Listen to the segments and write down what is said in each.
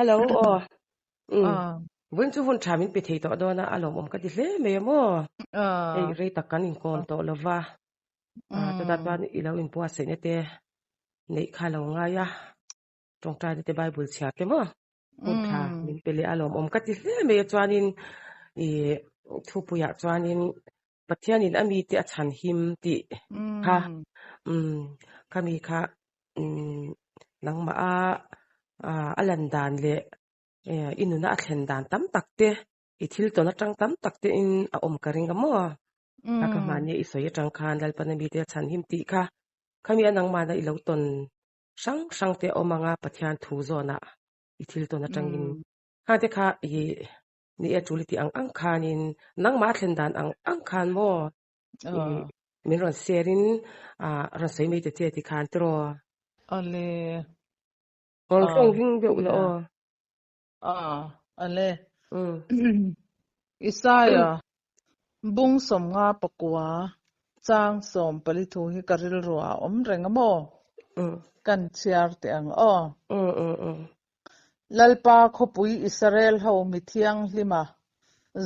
Hello aw umm vawiin chu hun tha min pe thei tawh dawn a, a lawmawm ka ti hle mai a maw? Hei rei tak kan inkawm tawh lo va, chutah chuan i lo inbuatsaihna te neih kha a lo ngai a, tawngtaina te Bible chhiar te maw hun tha min pe leh a lawmawm ka ti hle mai a chuanin ih thupuiah chuanin Pathianin a mite a chhan him tih kha umm khami kha umm nangmah a a lan dan leh i nuna a thlen dan tam tak te i thil tawn atang tam tak te in a awm ka ring a maw a ka hmahni i sawi atang khan Lalpan a mite a chhan him tih kha khami a nangmahna i lo tawn hrang hrang te a awm ang a Pathian thu zawnah i thil tawn atangin khangte kha i Ni e tul i tih ang ang khanin nangmah a thlen dan ang ang khan maw min rawn share in rawn sawi mai ta che ti khan tiraw. Ale. Rawn hlawng ring deuh la aw. Ale. Isaiah bung 54 chang 14 thu hi ka rilru ah a awm reng a maw? Kan chhiar teh ang aw. Lalpa khawpui Israel ho mi thianghlima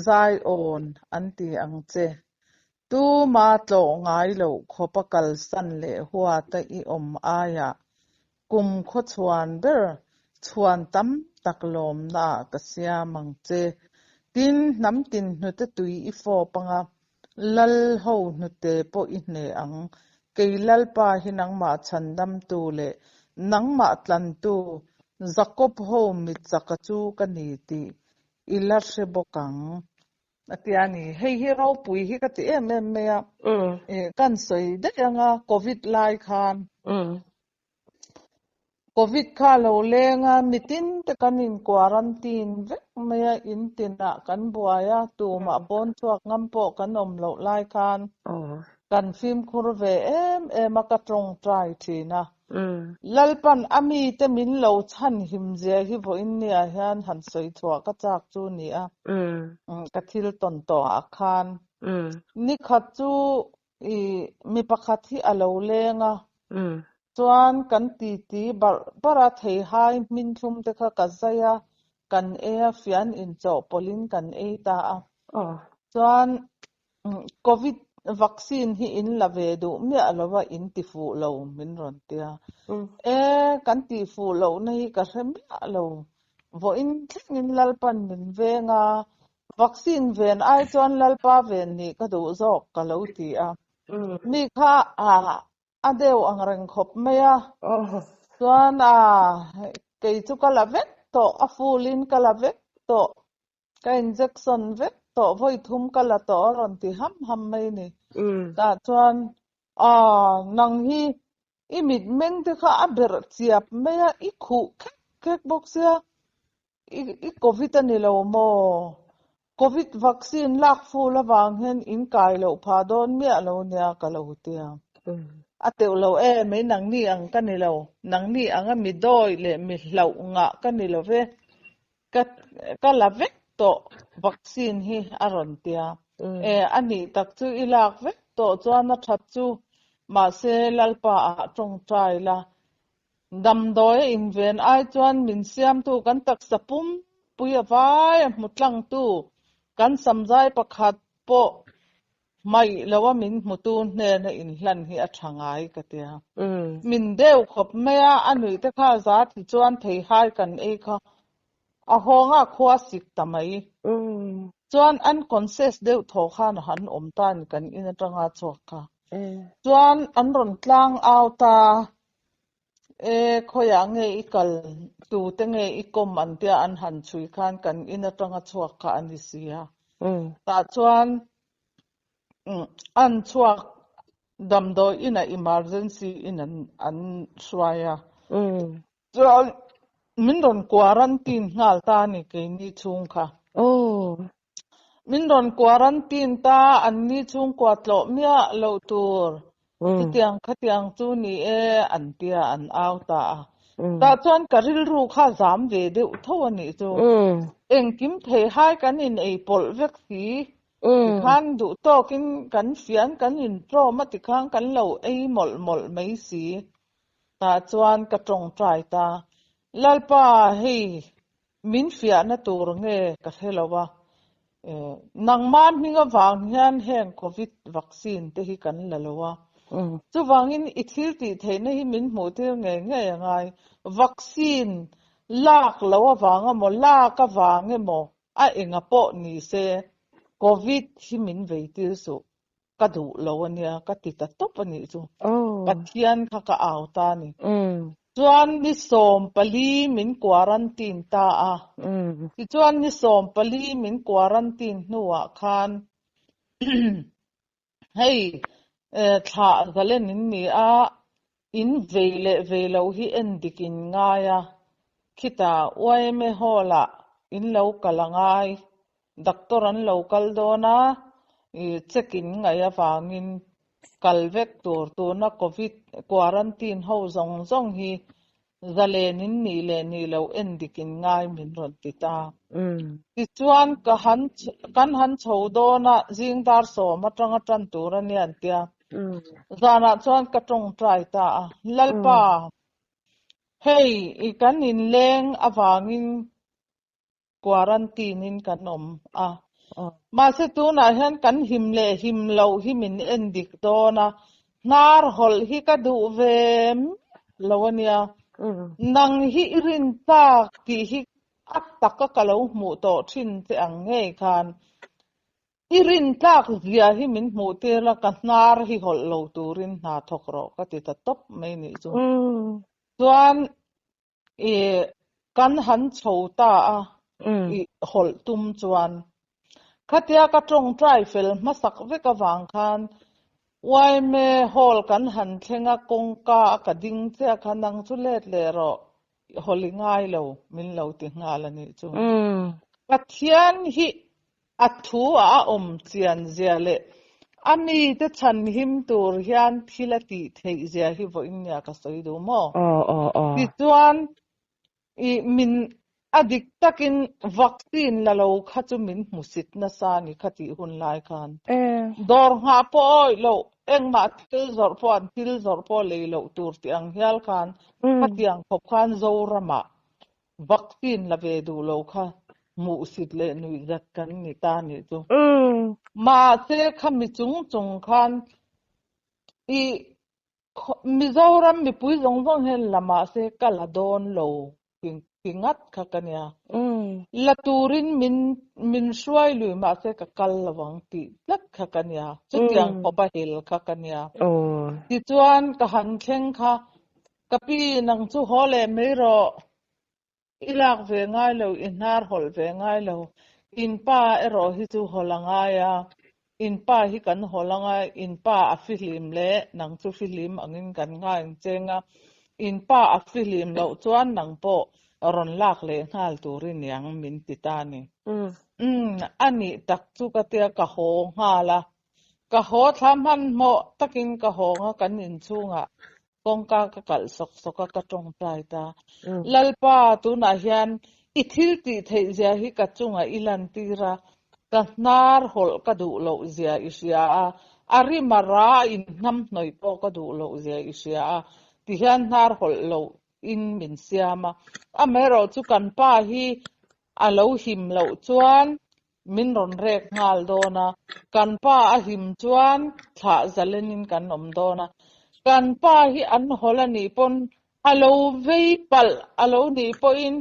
Zion an ti ang che. Tuma tlawh ngai loh khawpa kalsan leh huata i awm aiah kum khawchhuan ber chhuan tam tak lawmnaah ka siam ang che. Tin, hnam tin hnute tui i fawp anga Lal ho hnute pawh i hneh ang. Kei Lalpa hi nangmah chhandamtu leh nangmah tlantu Jakob ho mitchaka chu ka ni tih i la hre bawk ang. A ti a ni. Hei hi ropui hi ka ti em em mai a. Kan sawi daih ang a, Covid lai khan. Covid kha lo leng a, mitin te kan in quarantine vek mai a, in tinah kan buai a, tumah pawn chhuak ngam pawh kan awm loh lai khan kan fimkhur ve em em a, ka tawngtai thin a. Lalpan a mite min lo chhan him zia hi vawiin nia hian han sawi chhuah ka chak chu ni a, ka thil tawn tawh ah khan nikhat chu I mi pakhat hi a lo leng a, chuan kan titi barh barh a, theihai hmin thlum te kha ka zai a, kan ei a, fian inchawhpawlhin kan ei ta a. Chuan Covid vaccine hi in la ve duh miah lo va, in ti fuh lo min rawn ti a. E, kan tih fuh lohna hi ka hre miah lo, vawiin thlengin Lalpan min veng a, Vaccine ven ai chuan Lalpa ven nih ka duh zawk ka lo ti a. Mi kha a deuh ang reng khawp mai a. Chuan a kei chu ka la vek tawh, a full in ka la vek tawh, ka injection vek tawh, vawi thum ka la tawh a rawn ti ham ham mai ni. Tah chuan a nang hi i mitmeng te kha a berh chiap mai a, i khuh khek khek bawk sia. I Covid a ni lo maw? Covid vaccine lak ful avang hian in kai loh phah dawn miah lo nia ka lo ti a. A teuh lo e mai nangni ang ka ni lo. Nangni anga mi dawi leh mi hlauh ngah ka ni lo ve. Ka ka la vek tawh vaccine hi a rawn ti a. E a nih tak chu i lak vek tawh chuan a that chu. Mahse Lalpa ah tawngtai la. Damdawi a inven ai chuan min siamtu kan taksa pumpui a vai a hmu tlangtu kan samzai pakhat pawh hmaih lo a min hmutu hnena inhlan hi a tha ngai ka ti a. Min deuh khawp mai a, a nuih te kha za ti chuan theihai kan ei kha a hawnga khua sik ta mai. Chuan unconscious deuh thaw khan a han awm ta a ni kan in atanga chhuak kha. Chuan an rawn tlang au ta E, khawiah nge i kal, tute nge i kawm an tia an han chhui khan kan in atanga chhuak kha a ni si a. Tah chuan an chhuak damdawi inah emergency in an an hruai a. Chuan min rawn quarantine nghal ta a ni keini chhung kha. Min rawn quarantine ta, anni chhungkua tlawh miah loh tur. Chutiang khatiang chu ni e, an tia an au ta a. Tah chuan ka rilru kha zam ve deuh tho a nih chu. Engkim theihai kan in ei pawlh vek si. Tikhan duh tawkin kan fian kan in tlawm a tikhan kan lo ei mawlh mawlh mai si. Tah chuan ka tawngtai ta. Lalpa hei. Min fiahna tur nge ka hre lo a, nangma hming avang hian heng Covid vaccine te hi kan la lo a, chuvangin i thil tih theihna hi min hmuh tir ngei ngei a ngai. Vaccine lak lo avang emaw lak avang emaw a enga pawh ni se Covid hi min vei tir suh. Ka duh lo a nia ka ti ta tawp a nih chu. Pathian kha ka au ta a ni. Chuan ni 14 min quarantine ta a. Tichuan ni 14 min quarantine hnuah khan hei thlah zalen in ni a, in vei leh vei loh hi en dik in ngai a, khitah YMA hall ah in lo kal a ngai Doctor an lo kal dawn a, check in ngaih avangin kal vek tur tuna Covid quarantine ho zawng zawng hi zalen in nih leh nih loh en dik in ngai min rawn ti ta. Tichuan ka han kan han chho dawn a, zing dar 10 atanga tan tur a nia an tia. Zanah chuan ka tawngtai ta a, Lalpa, hei i kan inleng avangin quarantine in kan awm a. Mahse tunah hian kan him leh him loh hi min en dik dawn a, hnar hawlh hi ka duh ve lo a nia. Nang hi i rin tlak tih hi a taka ka lo hmuh tawh thin che ang ngei khan i rin tlak zia hi min hmuh tir la, ka hnar hi hawlh lo turin hna thawk rawh ka ti ta tawp mai nih chu. Chuan I kan han chho ta a, i hawlh tum chuan. Khatia ka tawngtai fel hmasak vek avang khan YMA hall kan han thleng a, kawngka a ka ding che a kha nang chu let leh rawh, i hawlh i ngai lo min lo ti nghal a nih chu. Pathian hi A thu a a awm chian zia leh a mite chhan him tur hian thil a tih theih zia hi vawiin nia ka sawi duh maw? Tichuan i min a dik takin vaccine la lo kha chu min hmusit nasa a ni kha tih hun lai khan. Dawr nghah pawh awih loh, engmah thil zawrh pawh an thil zawrh pawh lei loh tur tih ang hial khan khatiang khawp khan Zoramah Vaccine la ve duh lo kha hmuhsit leh nuihzat kan ni ta nih chu. Mahse khami chung chung khan i Mizoram mipui zawng zawng hian la mahse ka la dawn lo ti ngat kha ka nia. La turin min min hruai lui mahse ka kal lo ang tih tlat kha ka nia. Chutiang khawp a hel kha ka nia. Tichuan ka han thleng kha Ka pi, nang chu haw leh mai rawh. I lak ve ngai lo, i hnar hawlh ve ngai lo. In pa erawh hi chu hawlh a ngai a, in pa hi kan hawlh ang a, in pa a fihlim leh nang chu fihlim angin kan ngai ang cheng a, in pa a fihlim loh chuan nang pawh rawn lak leh nghal tur i niang min ti ta a ni. Umm, a nih tak chu ka tia ka haw nghal a, ka haw thla hmanhmawh takin ka hawng a kan inchhungah Kawngka ka kalh sawk sawk a, ka tawngtai ta. Lalpa, tunah hian i thil tih theih zia hi ka chungah i lantir a, ka hnar hawlh ka duh loh zia i hria a, a rim a ra a inhnamhnawih pawh ka duh loh zia i hria a, tihian hnar hawlh loh in min siam a. Amaherawhchu chu kan pa hi a lo him loh chuan min rawn rek nghal dawn a, kan pa a him chuan thlah zalenin kan awm dawn a, kan pa hi an hawlh a nih pawn a lo vei palh a lo nih pawhin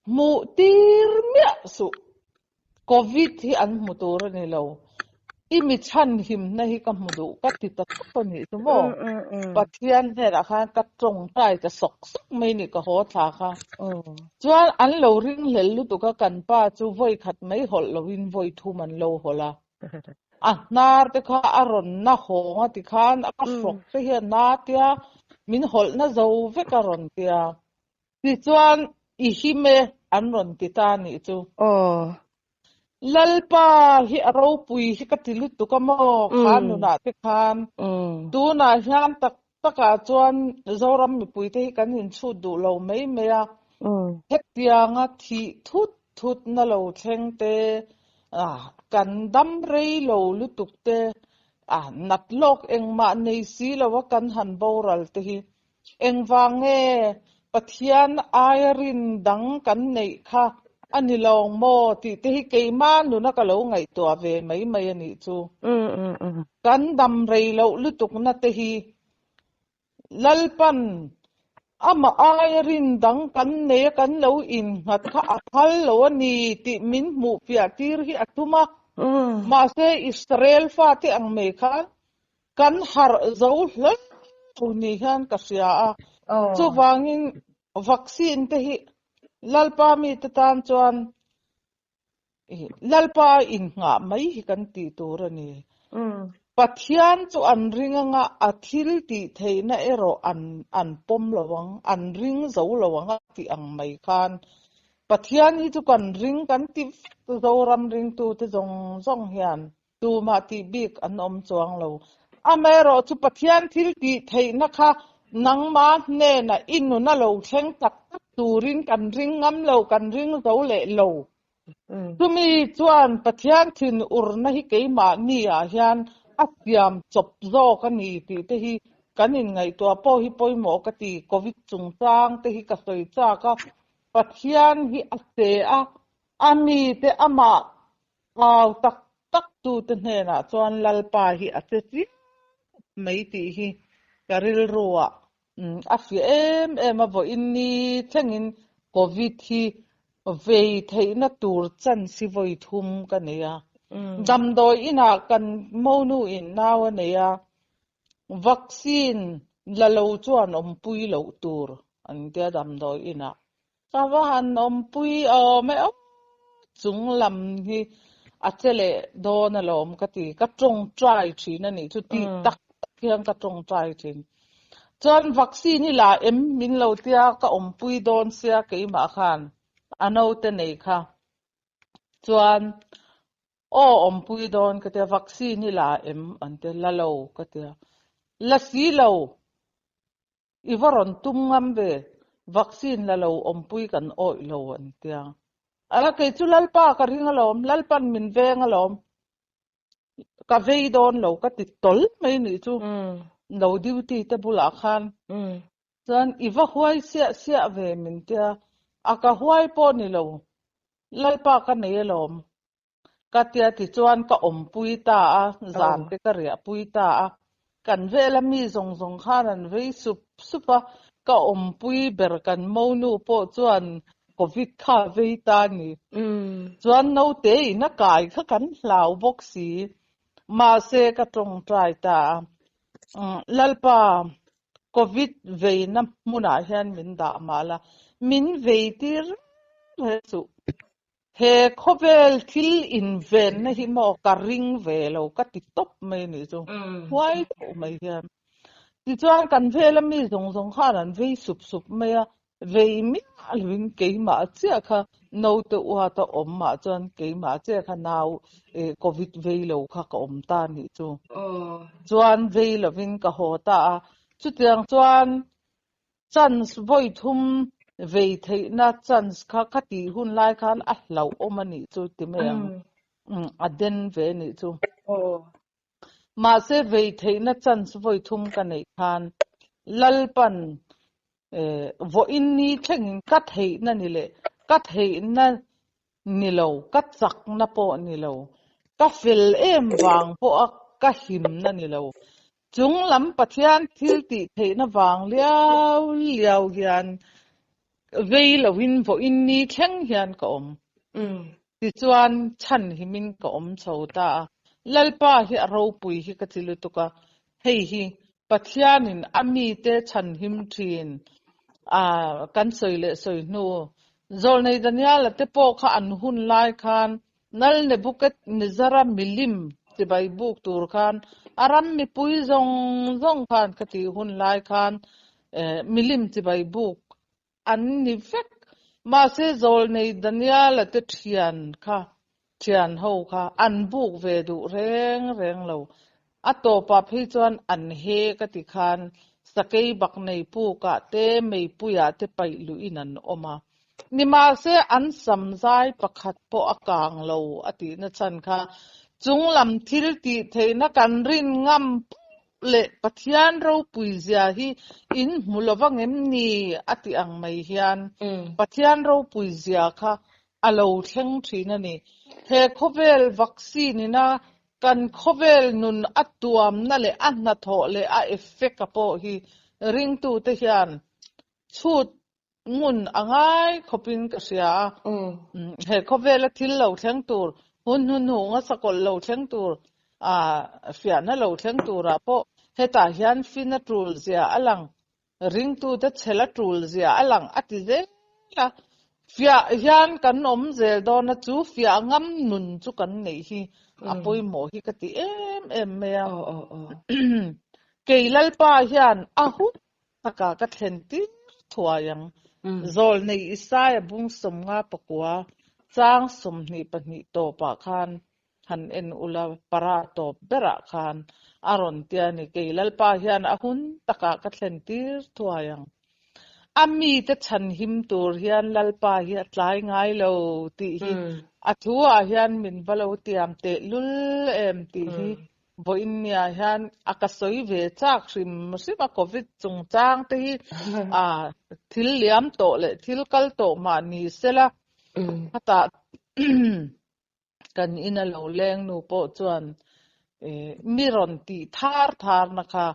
hmuh tir miah suh, Covid hi an hmu tur a ni lo, i mi chhan himna hi ka hmu duh ka ti ta tawp a nih chu maw? Pathian hnenah khan ka tawngtai ta sawk sawk mai ni ka haw thla kha. Chuan an lo ringhlel lutuk a kan pa chu vawi khat mai hawlh loin vawi thum an lo hawlh a. A hnar te kha a rawn na hawng a tikhan a ka hrawk te hi a na tia min hawlh na zo vek a rawn tia. Tichuan i him e an rawn ti ta nih chu. Lalpa hi a ropui hi ka ti lutuk a maw kha nunah te khan. Tunah hian tak takah chuan Zoram mipuite hi kan inchhut duh lo mai mai a. Hetianga thih thut thut na lo thleng te, kan dam rei lo lutuk te, nat lawk engmah nei si lo a kan han boral te hi. Engvang nge? Pathian aia rin dang kan neih kha a ni lo maw tih te hi keimah nuna ka lo ngaihtuah ve mai mai a nih chu. Kan dam rei loh lutukna te hi Lalpan amah aia rin dang kan nei a kan lo innghat kha a phal lo a ni tih min hmuh fiah tir hi a tum a. Mahse Israel fate ang mai khan kan harh zo hle lo ni hian ka hria a. Chuvangin vaccine te hi Lalpa mite tan chuan Lalpa innghah mai hi kan tih tur a ni. Pathian chu an ring anga a thil tih theihna erawh an an pawm lo ang, an ring zo lo ang a tih ang mai khan Pathian hi chu kan ring kan ti vek Zoram ringtute zawng zawng hian tumah tih bik an awm chuang lo. Amaherawh chu Pathian thil tih theihna kha nangmah hnenah i nun a lo thleng tak tak turin kan ring ngam lo, kan ring zo leh lo. Chumi chuan Pathian thin urna hi keimahni ah hian a siam chawp zawk a ni tih te hi kan inngaihtuah pawh hi pawimawh ka ti. Covid chungchang te hi ka sawi chak a, Pathian hi a che a, a mite amah Au tak tak tute hnenah chuan Lalpa hi a che chiang khawp mai tih hi ka rilruah a fiah em em a, vawiin ni thlengin Covid hi vei theihna tur chance hi vawi thum ka nei a. Damdawi inah kan monu in nau a nei a, vaccine la lo chuan awmpui loh tur an tia damdawi inah. Ka va han awmpui awm e aw, chung lam hi a che leh dawn alawm ka ti, ka tawngtai thin a nih chu tih tak tak hian ka tawngtai thin. Chuan vaccine hi la em min lo tia ka awmpui dawn sia keimah khan a naute nei kha. Chuan aw awmpui dawn ka tia vaccine hi la em an tia la lo ka tia, la si lo. I va rawn tum ngam ve, vaccine la lo awmpui kan awih lo an tia. A kei chu Lalpa ka ring alawm, Lalpan min veng alawm. Ka vei dawn lo ka ti tawl mai nih chu lo duty te bulah khan. Chuan i va huai siah siah ve min tia, a ka huai pawh ni lo, Lalpa ka nei alawm. Ka tia tichuan ka awmpui ta a, zan te ka riahpui ta a. Kan vela mi zawng zawng khan an vei sup sup a, ka awmpui ber kan monu pawh chuan Covid kha a vei ta a ni. Chuan naute in a kai kha kan hlau bawk si. Mahse ka tawngtai ta a, Lalpa Covid veina hmunah hian min dah mah la, min vei tir reng reng suh. He khawvel thil invenna hi maw ka ring ve lo ka ti tawp mai anih chu. Huai deuh mai hian. Tichuan kan vela mi zawng zawng khan an vei sup sup mai a, vei miah lovin keimah chiah kha naute uata awm mah chuan keimah chiah kha nau covid vei lo kha ka awm ta anih chu. Chuan vei lovin ka haw ta a, chutiang chuan Chance vawi thum vei theihna chance kha ka tih hun lai khan a hlauhawm a nih chu ti mai ang. A den ve a nih chu. Mahse vei theihna chance vawi thum ka neih khan Lalpan vawiin ni thlengin ka theihna ni leh ka theihna ni lo, ka chakna pawh ni lo, ka fel em vang pawha ka himna ni lo. Chung lam Pathian thil tih theihna vang liau liau hian vei loin vawiin ni thleng hian ka awm. Tichuan chhan himin ka awm chho ta a. Lalpa hi a ropui hi ka ti lutuk a, hei hi Pathianin a mite chhanhim thin a kan sawi leh sawi hnu. Zawlnei Daniela te pawh kha an hun lai khan Nal Nebuchadnezzar-a milim chibai buk tur khan a ram mipui zawng zawng khan ka tih hun lai khan milim chibai buk an ni vek. Mahse Zawlnei Daniela te thian kha Thian ho kha an buk ve duh reng reng lo. A tawpah phei chuan an he ka ti khan sakei bak nei pukah te meipuiah te paih luhin an awm a. Nimahse an sam zai pakhat pawh a kang lo a tihna chhan kha chunglam thil tih theihna kan rin ngam pum leh Pathian ropui zia hi in hmu lo vang em ni a ti ang mai hian Pathian ropui zia kha a lo thleng thin a ni. He khawvel vaccine ina kan khawvel nun a tuamna leh a hnathawh leh a effect a pawh hi ringtute hian chhut ngun a ngai khawpin ka hria a. He khawvela thil lo thleng tur, hun hnuhnunga sakawlh lo thleng tur, fiahna lo thleng turah pawh hetah hian fin a tul zia a lang, ringtute chhel a tul zia a lang a ti zel a. Fiah hian kan awm zel dawn a, chu fiah ngam nun chu kan neih hi a pawimawh hi ka ti em em mai a. Kei Lalpa hian a hun Taka ka thlen tir thuai ang. Zawlnei Isaia bung 54 chang 22 tawpah khan han en ula, para tawp berah khan a rawn tia ni, Kei Lalpa hian a hun takah ka thlen tir thuai ang. A mite chhanhim tur hian Lalpa hi a tlai ngai lo tih hi a thu-ah hian min va lo tiam tehlul em tih hi Vawiin nia hian a ka sawi ve chak hrim hrim a, Covid chungchang te hi a thil liam tawh leh thil kal tawh mah ni sela, khatah kan ina lo leng nu pawh chuan mi rawn tih thar thar na kha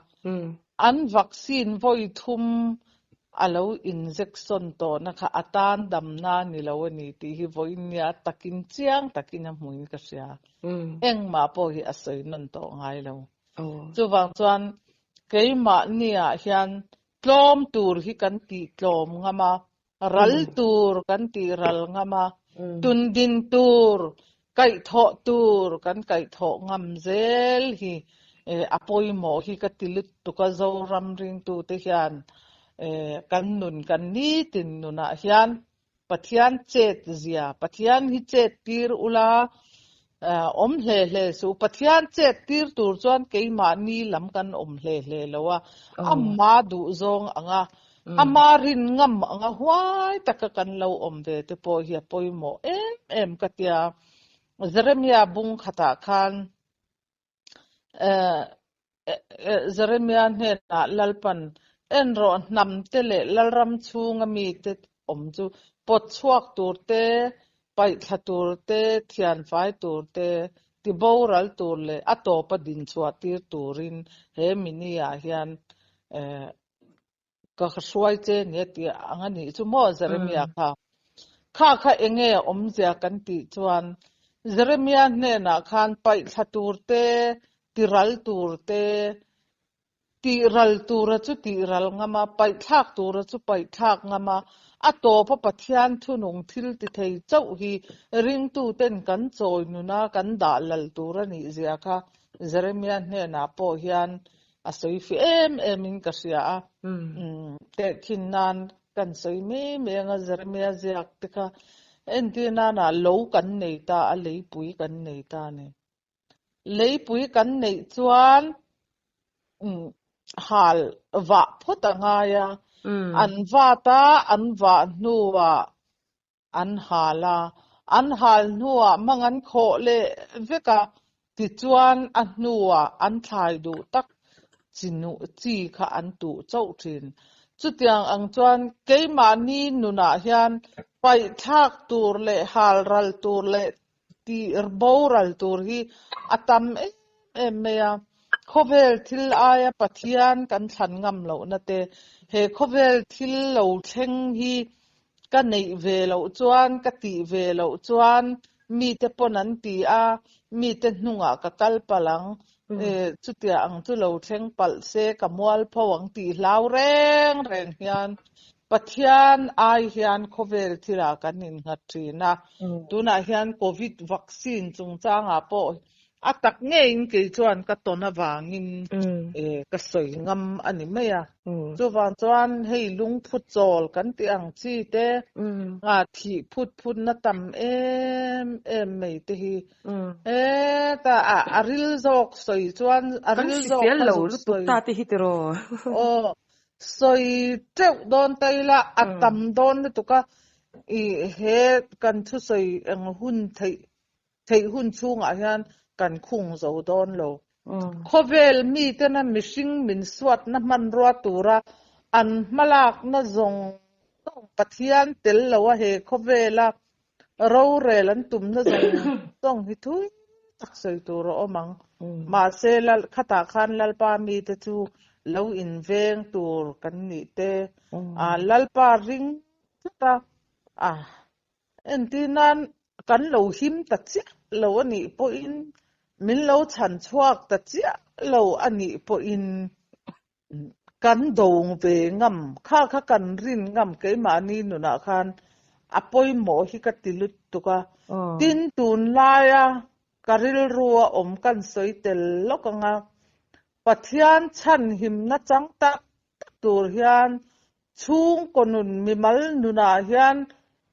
an vaccine vawi thum a lo injection tawhna kha a tan damna ni lo a ni tih hi vawiin nia takin chiang takin a hmuin ka hria. Engmah pawh hi a sawi nawn tawh ngai lo. Chuvang chuan keimahniah hian tlawm tur hi kan tih tlawm ngam a, ral tur kan tih ral ngam a, tundin tur, kaihthawh tur kan kaihthawh ngam zel hi a pawimawh hi ka ti lutuk a, Zoram ringtute hian kan nun kan nitin nunah hian Pathian chet zia, Pathian hi chet tir ula, awm hle hle suh. Pathian chet tir tur chuan keimahni lam kan awm hle hle lo a, ama duh zawng ang a, ama rin ngam ang a huai taka kan lo awm ve te pawh hi a pawimawh em em ka tia. Jeremia bung khatah khan Jeremia hnenah Lalpan, En rawh, hnam te leh Lalram chhunga mite awm chu pawt chhuak tur te, paih thla tur te, thian fai tur te, ti boral tur leh a tawpa din chhuah tir turin he mini-ah hian Ka hruai che nia tih ang a nih chu maw Jeremia kha. Kha kha enge a awmzia kan tih chuan Jeremia hnenah khan paihthla tur te, tiral tur te, tihral tura chu tihral ngam a, paihthlak tura chu paihthlak ngam a, a tawpa Pathian thunung thil ti thei chauh hi ringtuten kan chawi nuna kan dah lal tur a nih zia kha Jeremia hnenah pawh hian a sawi fi em em in ka hria a tehkhin nan kan sawi mai mai anga Jeremia ziak te kha entir nana lo kan nei ta a leipui kan nei ta a ni leipui kan neih chuan hal vah phawt a ngai a an vat a an vah hnuah An hal a, an hal hnuah mang an khawh leh vek a, tichuan a hnuah an thlai duh tak chi nuh chi kha an tuh chauh thin. Chutiang ang chuan keimahni nunah hian paihthlak tur leh hal ral tur leh tih boral tur hi a tam em em mai a. Khawvel thil aia Pathian kan thlan ngam lohna te, he khawvel thil lo thleng hi ka neih ve loh chuan, ka tih ve loh chuan mite pawn an ti a, mite hnungah ka kal palh ang, chutia ang chu lo thleng palh se ka mualpho ang tih hlau reng reng hian Pathian ai hian khawvel thilah kan innghat thin a, tunah hian Covid vaccine chungchangah pawh A tak ngeiin kei chuan ka tawn avangin ka sawi ngam a ni mai a. Chuvang chuan hei lungphu chawl kan tih ang chi te, thih phut phutna tam em em mai te hi heta a ril zawk sawi chuan a ril zawk kha zuk sawi. Kan hrisel lo lutuk ta te hi tiraw? Aw, sawi teuh dawn ta ila a tam dawn lutuk a, i he kan thusawi eng hun theih Theih hun chhungah hian kan khung zo dawn lo. Khawvel mitena mihring min suatna hmanrua tura an hmalakna zawng zawng Pathian tel loa he khawvela rorel an tumna zawng zawng hi thui tak sawi tur a awm ang. Mahse khatah khan Lalpa mite chu lo inveng tur kan nih te, Lalpa ring tlat a, a Entir nan kan lo him ta chiah lo a nih pawhin, min lo chhan chhuak ta chiah lo a nih pawhin kan do ve ngam, kha kha kan rin ngam keimahni nunah khan a pawimawh hi ka ti lutuk a. Tin, tunlaia ka rilrua awm kan sawi tel lawk ang a, Pathian chhanhimna chang tak tak tur hian Chhungkaw nun mimal nunah hian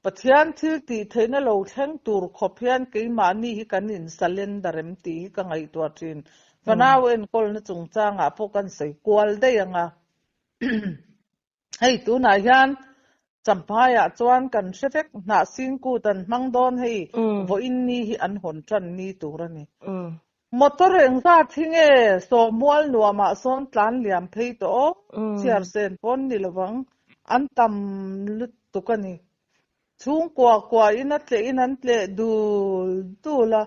Pathian thil tih theihna lo thleng tur khawp hian keimahni hi kan insalender em tih hi ka ngaihtuah thin. Fanau enkawlna chungchangah pawh kan sawi kual daih ang a. Hei tunah hian Champhaiah chuan kan hre vek hnah singkut an hmang dawn hei vawiin ni hi an hawn tan ni tur a ni. Motor engzat hi nge sawmual nuamah sawn tlan liam phei tawh aw, chhiar sen pawn ni lovang, an tam lutuk a ni. Chhungkua kua in a tleh in an tleh dul dul a,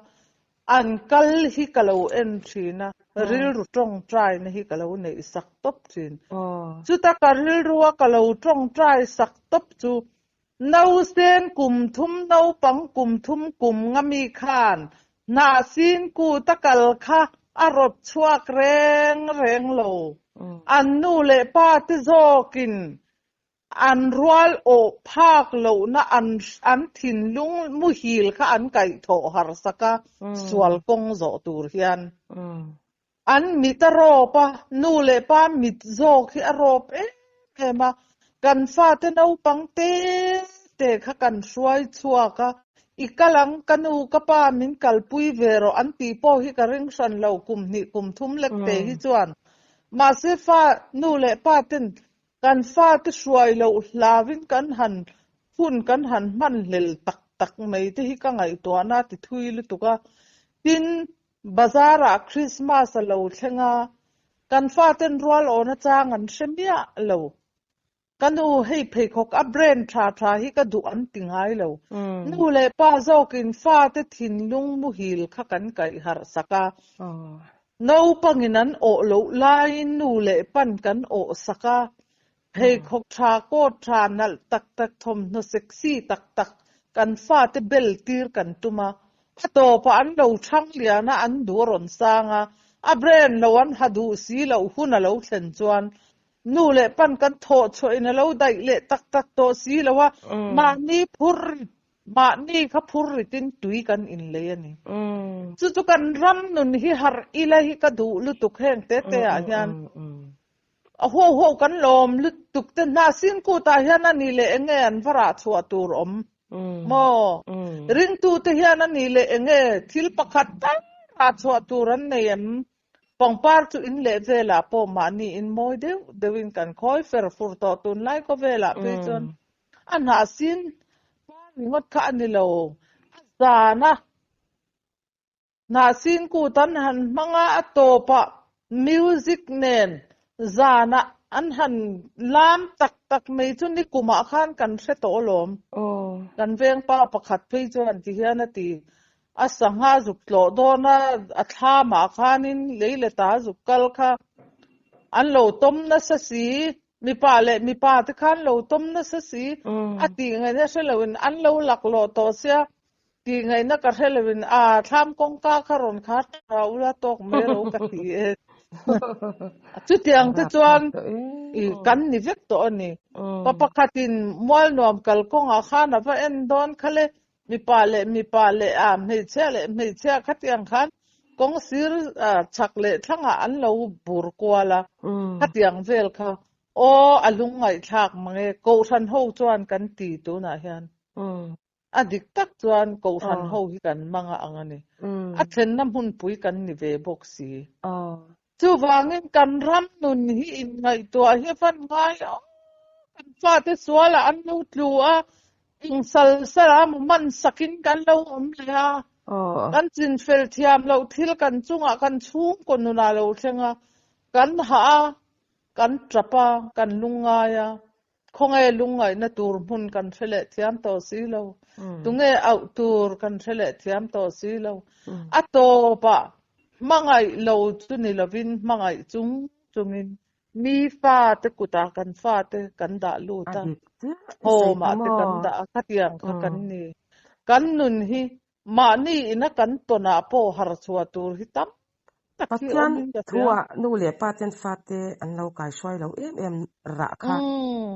an kal hi ka lo en thin a, rilru tawngtai na hi ka lo neih sak tawp thin. Chuta ka rilru a ka lo tawngtai sak tawp chu Nausen kum thum naupang kum thum kum nga mi khan hnahsin kut a kal kha a rawt chhuak reng reng lo. An nu leh pa te zawkin an rual awh phak lohna an an thinlung muhil kha an kaihthawh harsak a, sual kawng zawh tur hian. An mit a rawp a, nu leh pa mit zawk hi a rawp em em a, kan fate naupang te te kha kan hruai chhuak a, i kal ang ka nu ka pa min kalpui ve rawh an tih pawh hi ka ring hran lo kum hnih kum thum lek te hi chuan. Mahse fa nu leh pa ten kan fate hruai loh hlauin kan han hun kan han hman hlel tak tak mai te hi ka ngaihtuahna a ti thui lutuk a, tin Bazar ah Christmas a lo thleng a, kan faten rual awna chang an hre miah lo. Ka nu hei pheikhawk a brand tha tha hi ka duh an ti ngai lo. Nu leh pa zawkin fate thinlung muhil kha kan kaih harh sak a. Naupangin an awh loh laiin nu leh pan kan awh sak a. Pheikhawk tha, coat tha, nalh tak tak, thawmhnaw sexy tak tak kan fate bel tir kan tum a. A tawpah an lo thang lian a, an duh a rawn sang a, a brand lo an ha duh si loh hun a lo thlen chuan nu leh pan kan thawh chhuahin a lo daih leh tak tak tawh si lo a, mahni phur rit, mahni kha phur ritin tui kan inlei a ni. Chu chu kan ram nun hi harh ila hi ka duh lutuk heng te te ah hian. A huau huau kan lawm lutuk te hna sin kutah hian a ni leh enge an va rah chhuah tur awm maw? Ringtu te hian a ni leh enge thil pakhat tal rah chhuah tur an nei em? Pangpar chu in leh velah pawh mahni in mawi deuh deuhin kan khawi fer fur tawh tunlai khawvelah phei chuan a hnah sin par ringawt kha a ni lo, a zan a. Hnahsin kut an han hmang a, a tawpah music nen zanah an han lam tak tak mai chu nikumah khan kan hre tawh alawm. Kan vengpa pakhat phei chuan ti hian a ti, a sangha zuk tlawh dawn a, a thlamah khanin lei leh ta zuk kal kha an lo tawm nasa si, mipa leh mipa te khan lo tawm nasa si, a tih ngaihna hre loin an lo laklawh tawh sia, Tih ngaihna ka hre loin a thlam kawngka kha rawn khar tha ula tawk mai ro ka ti e. Chutiang te chuan i kan ni vek tawh a ni. Pa pakhatin Mualnuam kalkawngah khan a va en dawn kha le, mipa leh mipa leh a hmeichhia leh hmeichhia khatiang khan kawng sir chhak leh thlangah an lo bur kual a, khatiang vel kha aw a lungngaihthlak mange Kohhran ho chuan kan ti tunah hian. A dik tak chuan Kohhran ho hi kan hmang a ang a ni. A thlenna hmunpui kan ni ve bawk si. Chuvangin kan ram nun hi inngaihtuah hi a fan ngai lo. Kan fate sualah an lo tlu a, eng sal sala mu man sakin kan lo awm leh a. Kan chinfel thiam loh thil kan chungah kan chhungkaw nunah lo thleng a, kan hah a, kan tap a, kan lungngai a, khawnge lungngaihna tur hmun kan hre leh thiam tawh si lo, tunge auh tur kan hre leh thiam tawh si lo. A tawpah hmangaih lo chu ni lovin hmangaih chung chungin Mi fate kutah kan fate kan dah lut a, home ah te kan dah a, khatiang kha kan ni. Kan nun hi mahni ina kan tawnah pawh harh chhuah tur hi tam tak hi awm in ka hria. Pathian thu ah nu leh pa ten fate an lo kaihruai lo em em rah kha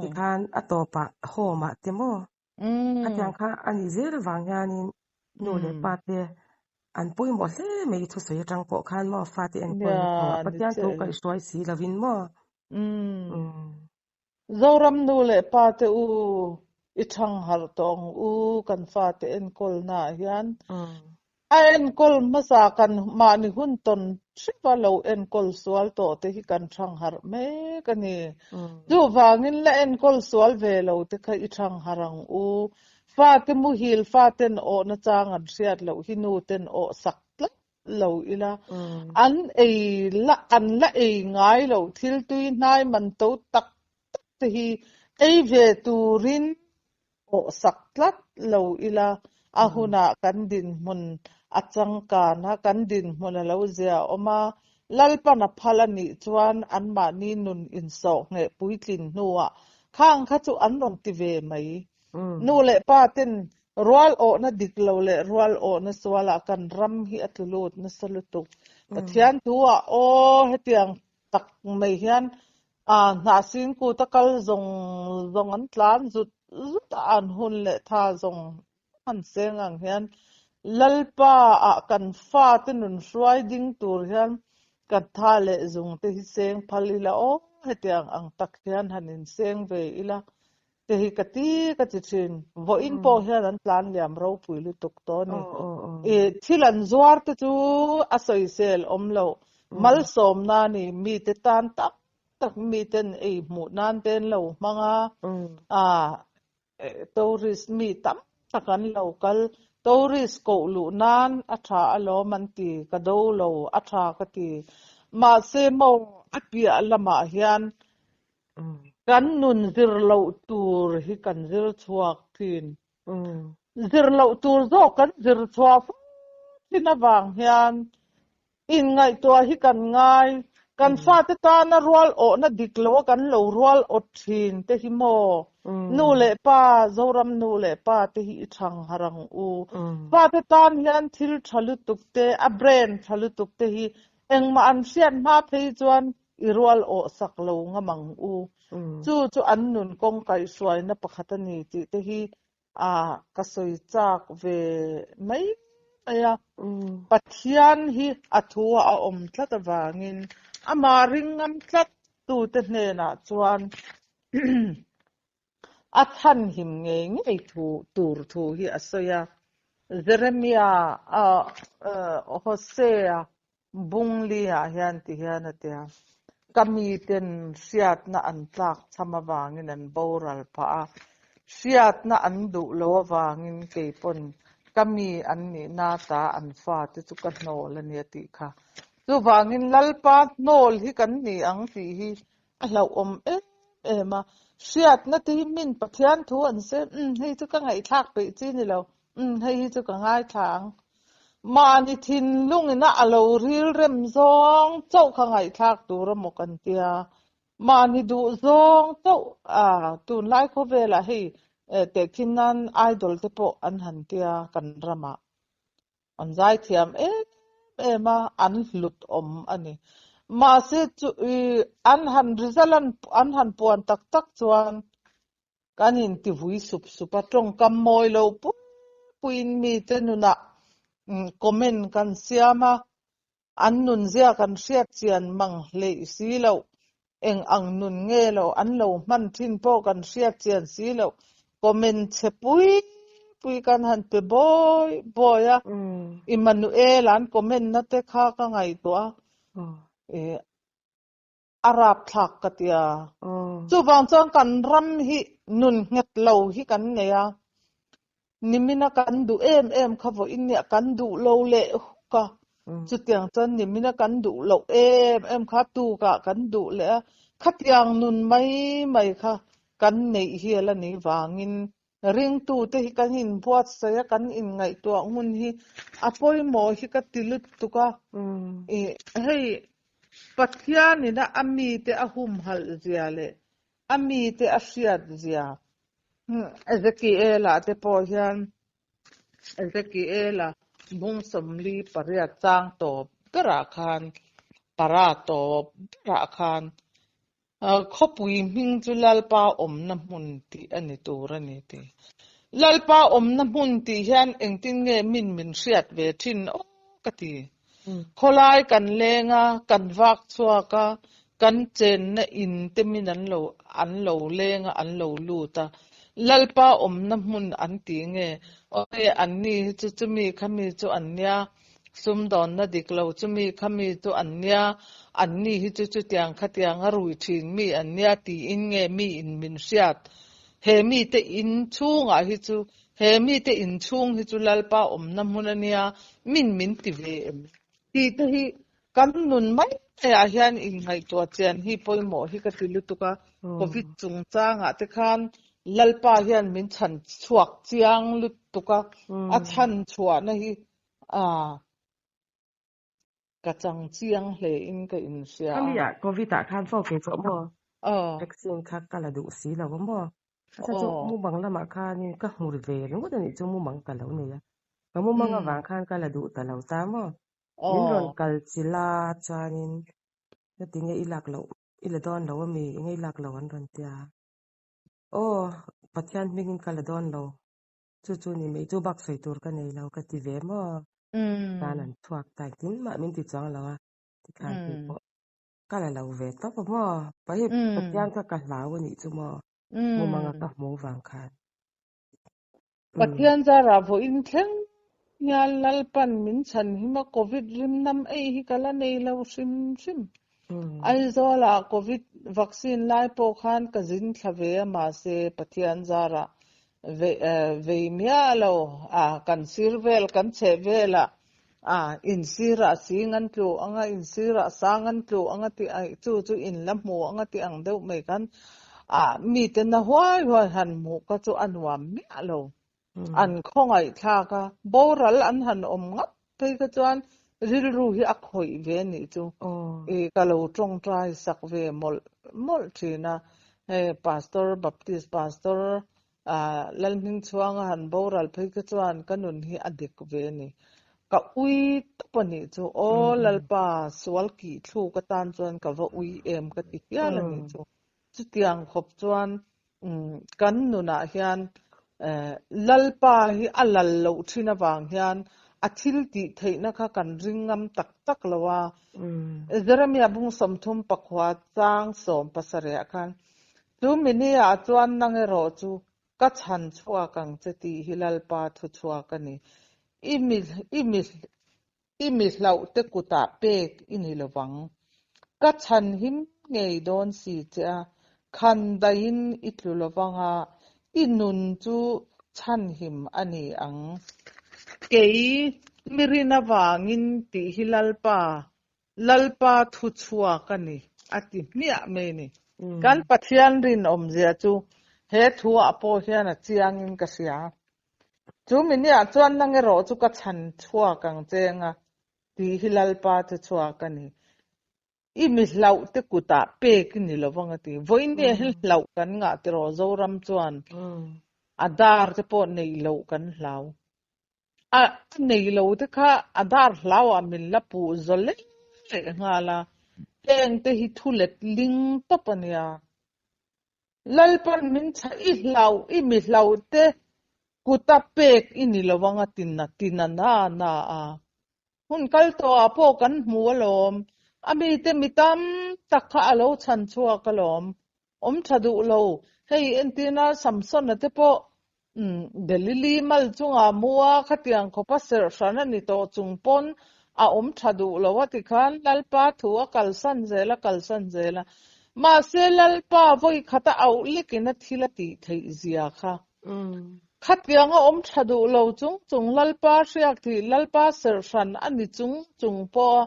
tikhan a tawpah home ah te maw Khatiang kha a nih zel avang hianin nu leh pa te an pawimawh hle mai thusawi atang pawh khan maw fate enkawlna kawngah Pathian thu kaihhruai si lovin maw. Zoram nu leh pa te u i thang harh tawh ang u kan fate enkawlna ah hian A enkawl hmasa kan mahni hun tawn hripa lo enkawl sual tawh te hi kan thang harh mek a ni. Chuvangin la enkawl sual ve lo te kha i thang harh ang u. Fate muhil faten awhna chang an hriat loh hi nu ten awh sak tlat lo ila. An ei la an la ei ngai loh thil tui hnai man to tak tak te hi ei ve turin awh sak tlat lo ila, a hunah kan dinhmun a changkan a, kan dinhmun a lo zia awm a, Lalpan a phal a nih chuan anmahni nun insawh ngheh puitlin hnuah khang kha chu an rawn ti ve mai. Nu leh pa ten rual awhna dik lo leh rual awhna sualah kan ram hi a tlu lut nasa lutuk. Pathian thu-ah aw hetiang tak mai hian Hnahsin kut a kal zawng zawng an tlan zut zut a, an hun leh tha zawng an seng ang hian Lalpa ah kan fate nun hruai ding tur hian kan tha leh zung te hi seng phal ila aw hetiang ang tak hian han inseng ve ila te hi ka ti ka ti thin. Vawiin pawh hian an tlan liam ropui lutuk tawh a ni. I thil an zuar te chu a sawisel awm loh. Malsawmna a ni. Mite tan tak tak miten ei hmuh nan te an lo hmang a. Ah tourist mi tam tak an lo kal. Tourist koh luh nan a tha alawm an ti. Ka do lo a tha ka ti. Mahse maw a piah lamah hian Kan nun zir loh tur hi kan zir chhuak thin. Zir loh tur zawk kan zir chhuah fo thin avang hian inngaihtuah hi kan ngai. Kan fate tana rual awhna dik loa kan lo rual awt thin te hi maw? Nu leh pa, Zoram nu leh pa te hi i thang harh ang u. Fate tan hian thil tha lutuk te, a brain tha lutuk te hi engmah an hriat hma phei chuan I rual awh sak lo ngam ang u. Chu chu an nun kawng kaihhruaina pakhat a ni tih te hi a ka sawi chak ve mai mai a. Pathian hi a thu a awm tlat avangin amah ring ngam tlat tute hnenah chuan a chhanhim ngei ngei thu tur thu hi a sawi a. Jeremia a Hosea Bungli ah hian ti hian a ti a, Ka miten hriatna an tlak cham avangin an boral phah a, hriatna an duh lo avangin kei pawn ka mi an nihna ta an fate chu ka hnawl a ni a tih kha. Chuvangin Lalpa hnawl hi kan ni ang tih hi a hlauhawm em em a, hriatna te hi min Pathian thu an sawi, umm hei chu ka ngaihthlak peih chi ni lo, Umm, hei hi chu ka ngaithla ang. Mahni thinlungina a lo ril rem zawng chauh kha ngaihthlak tur a maw kan tia. Mahni duh zawng chauh a tunlai khawvelah hei tehkhin nan idol te pawh an han tia kan ramah. An zaithiam em em a, an hlut awm a ni. Mahse chu an han result an han puan tak tak chuan Kan intivui sup sup a, tawngkam mawi lo pui puiin mite nunah comment kan siam a, an nunzia kan hriat chian mang hleih si loh, eng ang nun nge lo an lo hman thin pawh kan hriat chian si loh, comment chhe pui pui kan han pe bawi bawi a, Immanuel an comment na te kha ka ngaihtuah a, A rapthlak ka ti a. Chuvang chuan kan ram hi nun nghet lo hi kan nei a. Nimina kan duh em em kha vawiin nia kan duh lo leh huk a. Chutiang chuan nimina kan duh loh em em kha tukah kan duh leh a. Khatiang nun mai mai kha kan neih hi a la ni vangin ringtute hi kan inbuatsaih a, kan inngaihtuah ngun hi a pawimawh hi ka ti lutuk a. Hei Pathianina a mite a humhalh zia leh a mite a hriat zia Ezekiela te pawh hian Ezekiela bung 48 chang tawp berah khan para tawp berah khan khawpui hming chu Lalpa awmna hmun tih a ni tur a ni tih. Lalpa awmna hmun tih hian engtin nge min min hriat ve thin aw ka ti. Khawlai kan leng a, kan vak chhuak a, kan chenna in te min an lo an lo leng a, an lo lut a. Lalpa awmna hmun an ti nge? Aw anni hi chu chumi khami chu an nia, sumdawnna dik lo chumi khami chu an nia, anni hi chu chutiang khatiang a rui thin mi an nia tiin nge mi in min hriat? He mite in chhungah hi chu He mite inchhung hi chu Lalpa awmna hmun a nia, min min ti ve em? Tih te hi kan nun mai maiah hian inngaihtuah chian hi pawimawh hi ka ti lutuk a, Covid chungchangah te khan Lalpa hian min chhan chhuak chiang lutuk a, a chhan chhuahna hi ka chang chiang hle in ka inhria a. Khami ah Covid ah khan fo ke chawh maw? Vaccine kha ka la duh si lo a maw? A chhan chu mumang lamah khanin ka hmu ve ringawt a nih chu mumang ka lo nei a. Ka mumang avang khan ka la duh ta lo ta maw? Min rawn kal chilh a chuanin heti nge i lak loh i la dawn lo ami enge i lak lo an rawn ti a. Aw Pathian hmingin ka la dawn lo. Chu chu ni mai chu bak sawi tur ka nei lo ka ti ve maw? Tan an chhuak ta engtin mah min ti chuang lo a tikhan kei pawh ka la lo ve tawp a maw? Hei Pathian kha ka hlau a nih chu maw? Mumanga ka hmuh vang khan. Pathian zarah vawiin thleng hian Lalpan min chhan him a Covid rim nam ei hi ka la nei lo hrim hrim. Aizawlah Covid vaccine lai pawh khan ka zin thla ve a mahse Pathian zarah vei miah lo a kan sir vel kan chheh velah a insirah sing an tlu anga insirah sang an tlu anga tih chu chu in la hmu anga tih ang deuh mai khan a mite na huai huai han hmuh kha chu a nuam miah lo. An khawngaih thlak a, boral an han awm ngap phei kha chuan rilru hi a khawih ve a nih chu. I ka lo tawngtai sak ve mawlh mawlh thin a, hei Pastor Baptist Pastor Lalhmingchhuanga han boral phei kha chuan ka nun hi a dik ve a ni. Ka ui tawp a nih chu. Aw Lalpa sual kih thluk atan chuan ka va ui em ka ti hial a nih chu. Chutiang khawp chuan kan nunah hian Lalpa hi a lal loh thin avang hian a thil tih theihna kha kan ring ngam tak tak lo a. Jeremia bung 39 chang 17 khan, Chu mini-ah chuan nang erawh chu ka chhan chhuak ang che tih hi Lalpa thu chhuak a ni. I mi i mi I mi hlauhte kutah pek i ni lo vang. Ka chhan him ngei dawn si che a, khan daihin i tlu lo vang a, i nun chu chhanhim a ni ang. Kei mi rin avangin tih hi Lalpa, Lalpa thu chhuak a ni, a ti hmiah mai a ni. Kan Pathian rinawmzia chu he thuah pawh hian a chiangin ka hria. Chu miniah chuan nang erawh chu ka chhan chhuak ang che anga tih hi Lalpa chu chhuak a ni. I mi hlauh te kutah pek i ni lo vang a ti. Vawiin nge hi hlauh kan ngah tiraw Zoram chuan a dar te pawh neih loh kan hlau. A nei lo te kha a dar hlauah min la puh zaw leh leh nghal a. Heng te hi thu let ling tawp a nia. Lalpan min chhah i hlauh i mi hlauh te kuta pek i ni lo anga ti na ti na na na a. Hun kal tawh ah pawh kan hmu alawm. A mite mi tam tak kha a lo chhan chhuak alawm. Awm tha duh lo. Hei entirna Samson-a te pawh Delili mal chungah mua khatiang khawpa serh hran a ni tawh chung pawn a awm tha duh lo a tikhan Lalpa thu a kalsan zel a kalsan zel a. Mahse Lalpa vawi khata auh lekin a thil a tih theih zia kha. Khatianga awm tha duh lo chung chung Lalpa hriak thih Lalpa serh hran a ni chung chung pawh a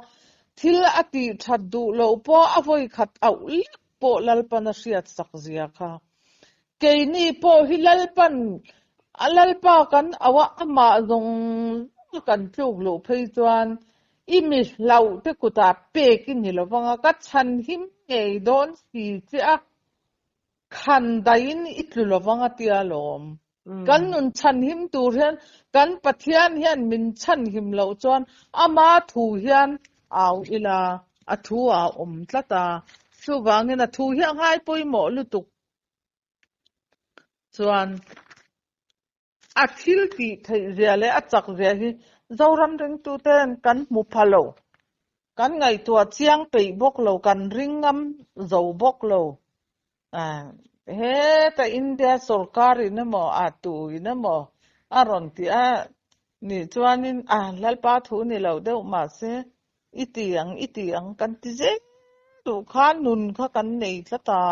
thil a tih that duh loh pawh a vawi khat auh lek pawh Lalpan a hriat sak zia kha. Keini pawh hi Lalpan a Lalpa kan auh a amah zawng zawng a kan tluk luh phei chuan i mi hlauh te kutah pek i ni lovang a ka chhan him ngei dawn si che a. Khan daihin i tlu lovang a tia lawm. Kan nun chhanhim tur hian kan Pathian hian min chhanhim loh chuan ama thu hian au ila a thu a awm tlat a. Chuvangin a thu hi a ngai pawimawh lutuk chuan A thil tih theih zia leh a chak zia hi Zoram ringtuten kan hmu pha lo. Kan ngaihtuah chiang peih bawk lo, kan ring ngam zo bawk lo. Heta India sorkar in emaw, a tu in emaw a rawn ti a nih chuanin a Lalpa thu ni lo deuh mahse i ti ang, i ti ang kan ti zel duh kha nun kha kan nei tlat a,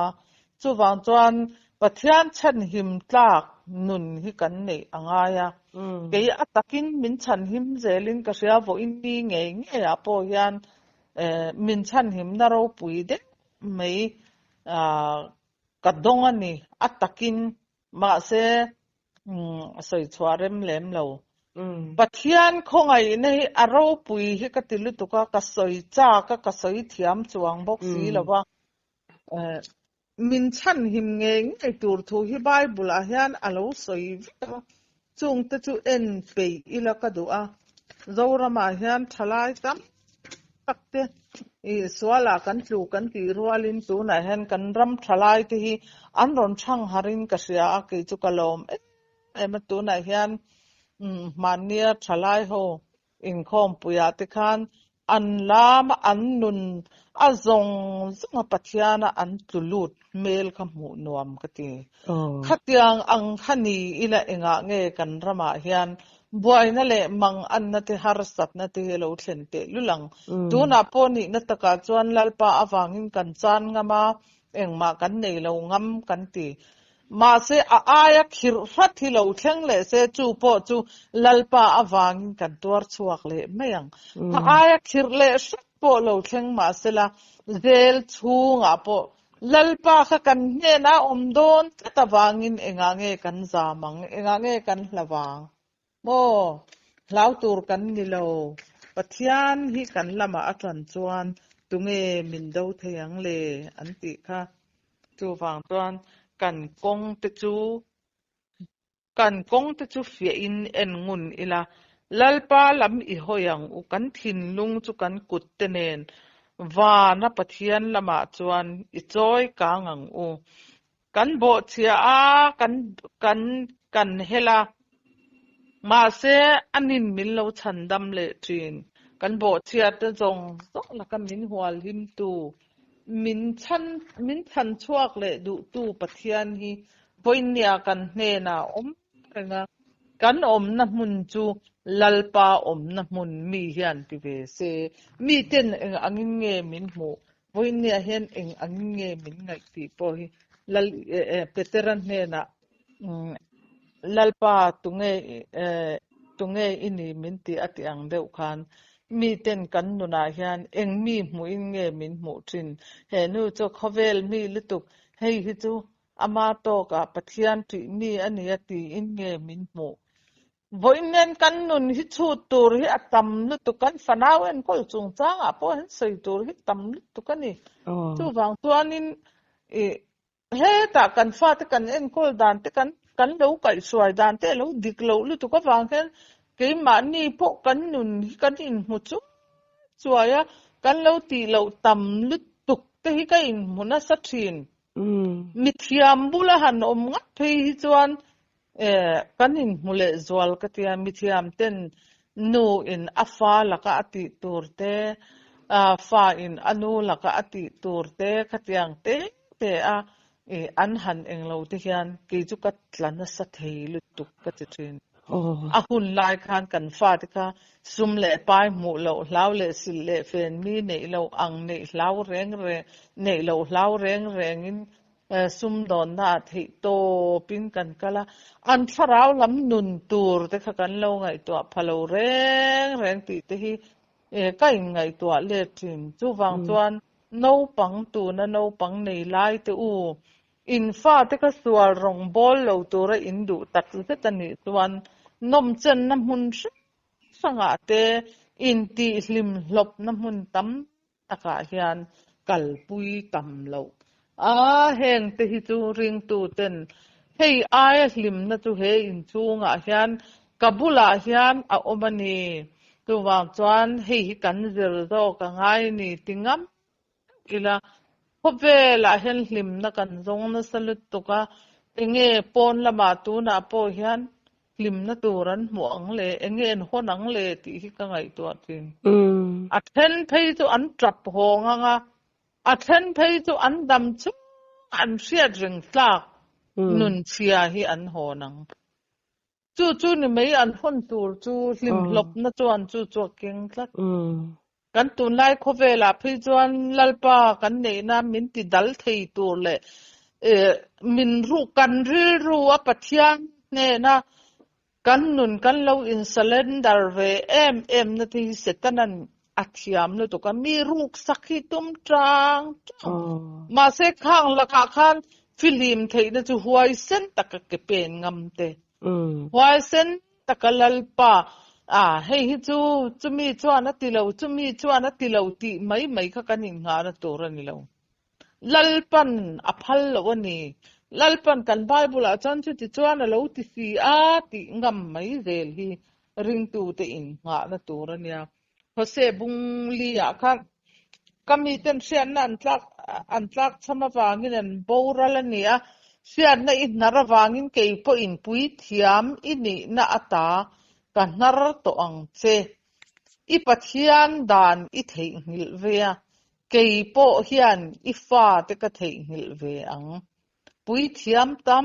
chuvang chuan Pathian chhanhim tlak nun hi kan neih a ngai a, kei a takin min chhanhim zelin ka hria vawiin ni ngei ngeiah pawh hian min chhanhimna ropui deuh mai ka dawng a ni, a takin mahse a sawi chhuah rem lem lo. Pathian khawngaihna hi a ropui hi ka ti lutuk a, ka sawi chak a, ka sawi thiam chuang bawk si lo va. Min chhanhim ngei ngei tur thu hi Bible ah hian a lo sawi vek a, chungte chu en peih ila ka duh a. Zoramah hian thalai tam tak te i sualah kan tlu kan tih rualin tunah hian kan ram thalai te hi an rawn thang harin ka hria a, kei chu ka lawm em em a, tunah hian hmannia thalai ho inkhawmpuiah te khan an lam a an nun a zawng zawng a Pathiana an tlu lut hmel kha hmuh nuam ka ti. Khatiang ang kha ni ila engah nge kan ramah hian Buaina leh manganna te harsatna te hi a lo thlen teh lul ang. Tunah pawh nihna takah chuan Lalpa avangin kan chan ngam a, engmah kan nei lo ngam kan ti. Mahse a aia khirh hrat hi lo thleng leh se chu pawh chu Lalpa avangin kan tuar chhuak leh mai ang. A aia khirh leh hrat pawh lo thleng mahsela zel chhungah pawh Lalpa kha kan hnenah awm dawn tlat avangin engah nge kan zam ang, engah nge kan hla vang? Maw, hlau tur kan ni lo. Pathian hi kan lamah a tan chuan tunge min do thei ang le an tih kha. Chuvang chuan kan kawng te chu Kan kawng te chu fiahin en ngun ila, Lalpa lam i hawi ang u, kan thinlung chu kan kut te nen vana Pathian lamah chuan i chawi kang ang u. Kan bawhchhia a, kan kan kan hel a, mahse a nin min lo chhan dam leh thin. Kan bawhchhia te zawng zawng laka min hual him tu, min chhan min chhan chhuak leh duhtu Pathian hi Vawinia kan hnenah awm reng a, kan awmna hmun chu Lalpa awmna hmun mi hian ti ve se, miten eng angin nge min hmuh, vawinia hian eng angin nge min ngaih tih pawh hi Lal Petera hnenah Lalpa tunge tunge i ni min ti a tih ang deuh khan miten kan nunah hian eng mi hmuhin nge min hmuh thin, he nu chu khawvel mi lutuk, hei hi chu Ama tawkah Pathian ṭih mi a nia tiin nge min hmuh? Vawiin nen kan nun hi chhut tur hi a tam lutuk, kan fanau enkawl chungchangah pawh hian sawi tur hi tam lutuk a ni. Chuvang chuanin i hetah kan fate kan enkawl dan te kan kan lo kaihhruai dan te a lo dik loh lutuk avang hian keimahni pawh kan nun hi kan inhmu chuai chuai a, kan lo tih loh tam lutuk te hi ka inhmu nasa thin. Mithiam bula han awm ngat phei hi chuan kan inhmu leh zual ka tia, mithiam ten nu in a fa laka a tih tur te, fa in a nu laka a tih tur te khatiang te te a an han englo te hian kei chu ka tla nasa thei lutuk ka ti thin. A hun lai khan kan fate kha sum leh pai hmuh loh hlau leh silh leh fen mi neih loh ang neih hlau reng reng neih loh hlau reng rengin. Sumdawnna ah theih tawpin kan kal a, an thlarau lam nun tur te kha kan lo ngaihtuah pha lo reng reng tih te hi ka inngaihtuah let thin. Chuvang chuan naupang tuna naupang nei lai te u, in fate kha sual rawng bawl lo tura in duh tak zet a nih chuan nawmchenna hmun hrang hrangah te intihhlim hlawpna hmun tam takah hian kalpui tam loh a, heng te hi chu ringtu ten hei aia hlimna chu he inchhungah hian ka bulah hian a awm a ni, chuvang chuan hei hi kan zir zawk a ngai a ni ti ngam ila, khawvelah hian hlimna kan zawng nasa lutuk a, enge pawn lamah tunah pawh hian Hlimna tur an hmuh ang le, enge an hawn ang le tih hi ka ngaihtuah thin. A then phei chu an tap hawng ang a, a then phei chu an dam chung an hriat reng tlak nun chhia hi an hawn ang. Chu chu ni mai an hawn tur chu hlimhlawpna chuan chu chu a keng tlat. Kan tunlai khawvelah phei chuan Lalpa kan neihna min ti dal thei tur leh min ru kan rilru a Pathian hnena kan nun kan lo in surrender ve em em na te hi Setanan a thiam lutuk a, mi ruk sak hi tum tang tang. Mahse khang lakah khan fihlim theihna chu huaisen taka ke pen ngam te, huaisen Taka Lalpa, a, hei hi chu chumi chuan a ti lo, chumi chuan a ti lo tih mai mai kha kan innghahna tur a ni lo. Lalpan a phal loh a ni. Lalpan kan Bible-ah chuan chuti chuan a lo ti si a tih ngam mai zel hi ringtute innghahna tur a nia. Hosea bung li-ah khan ka miten hriatna an tlak an tlak chham avangin an boral a ni a, hriatna i hnar avangin kei pawhin puithiam i nihna ata ka hnar tawh ang che. I Pathian dan i theihnghilh ve a, kei pawh hian i fate ka theihnghilh ve ang. Puithiam tam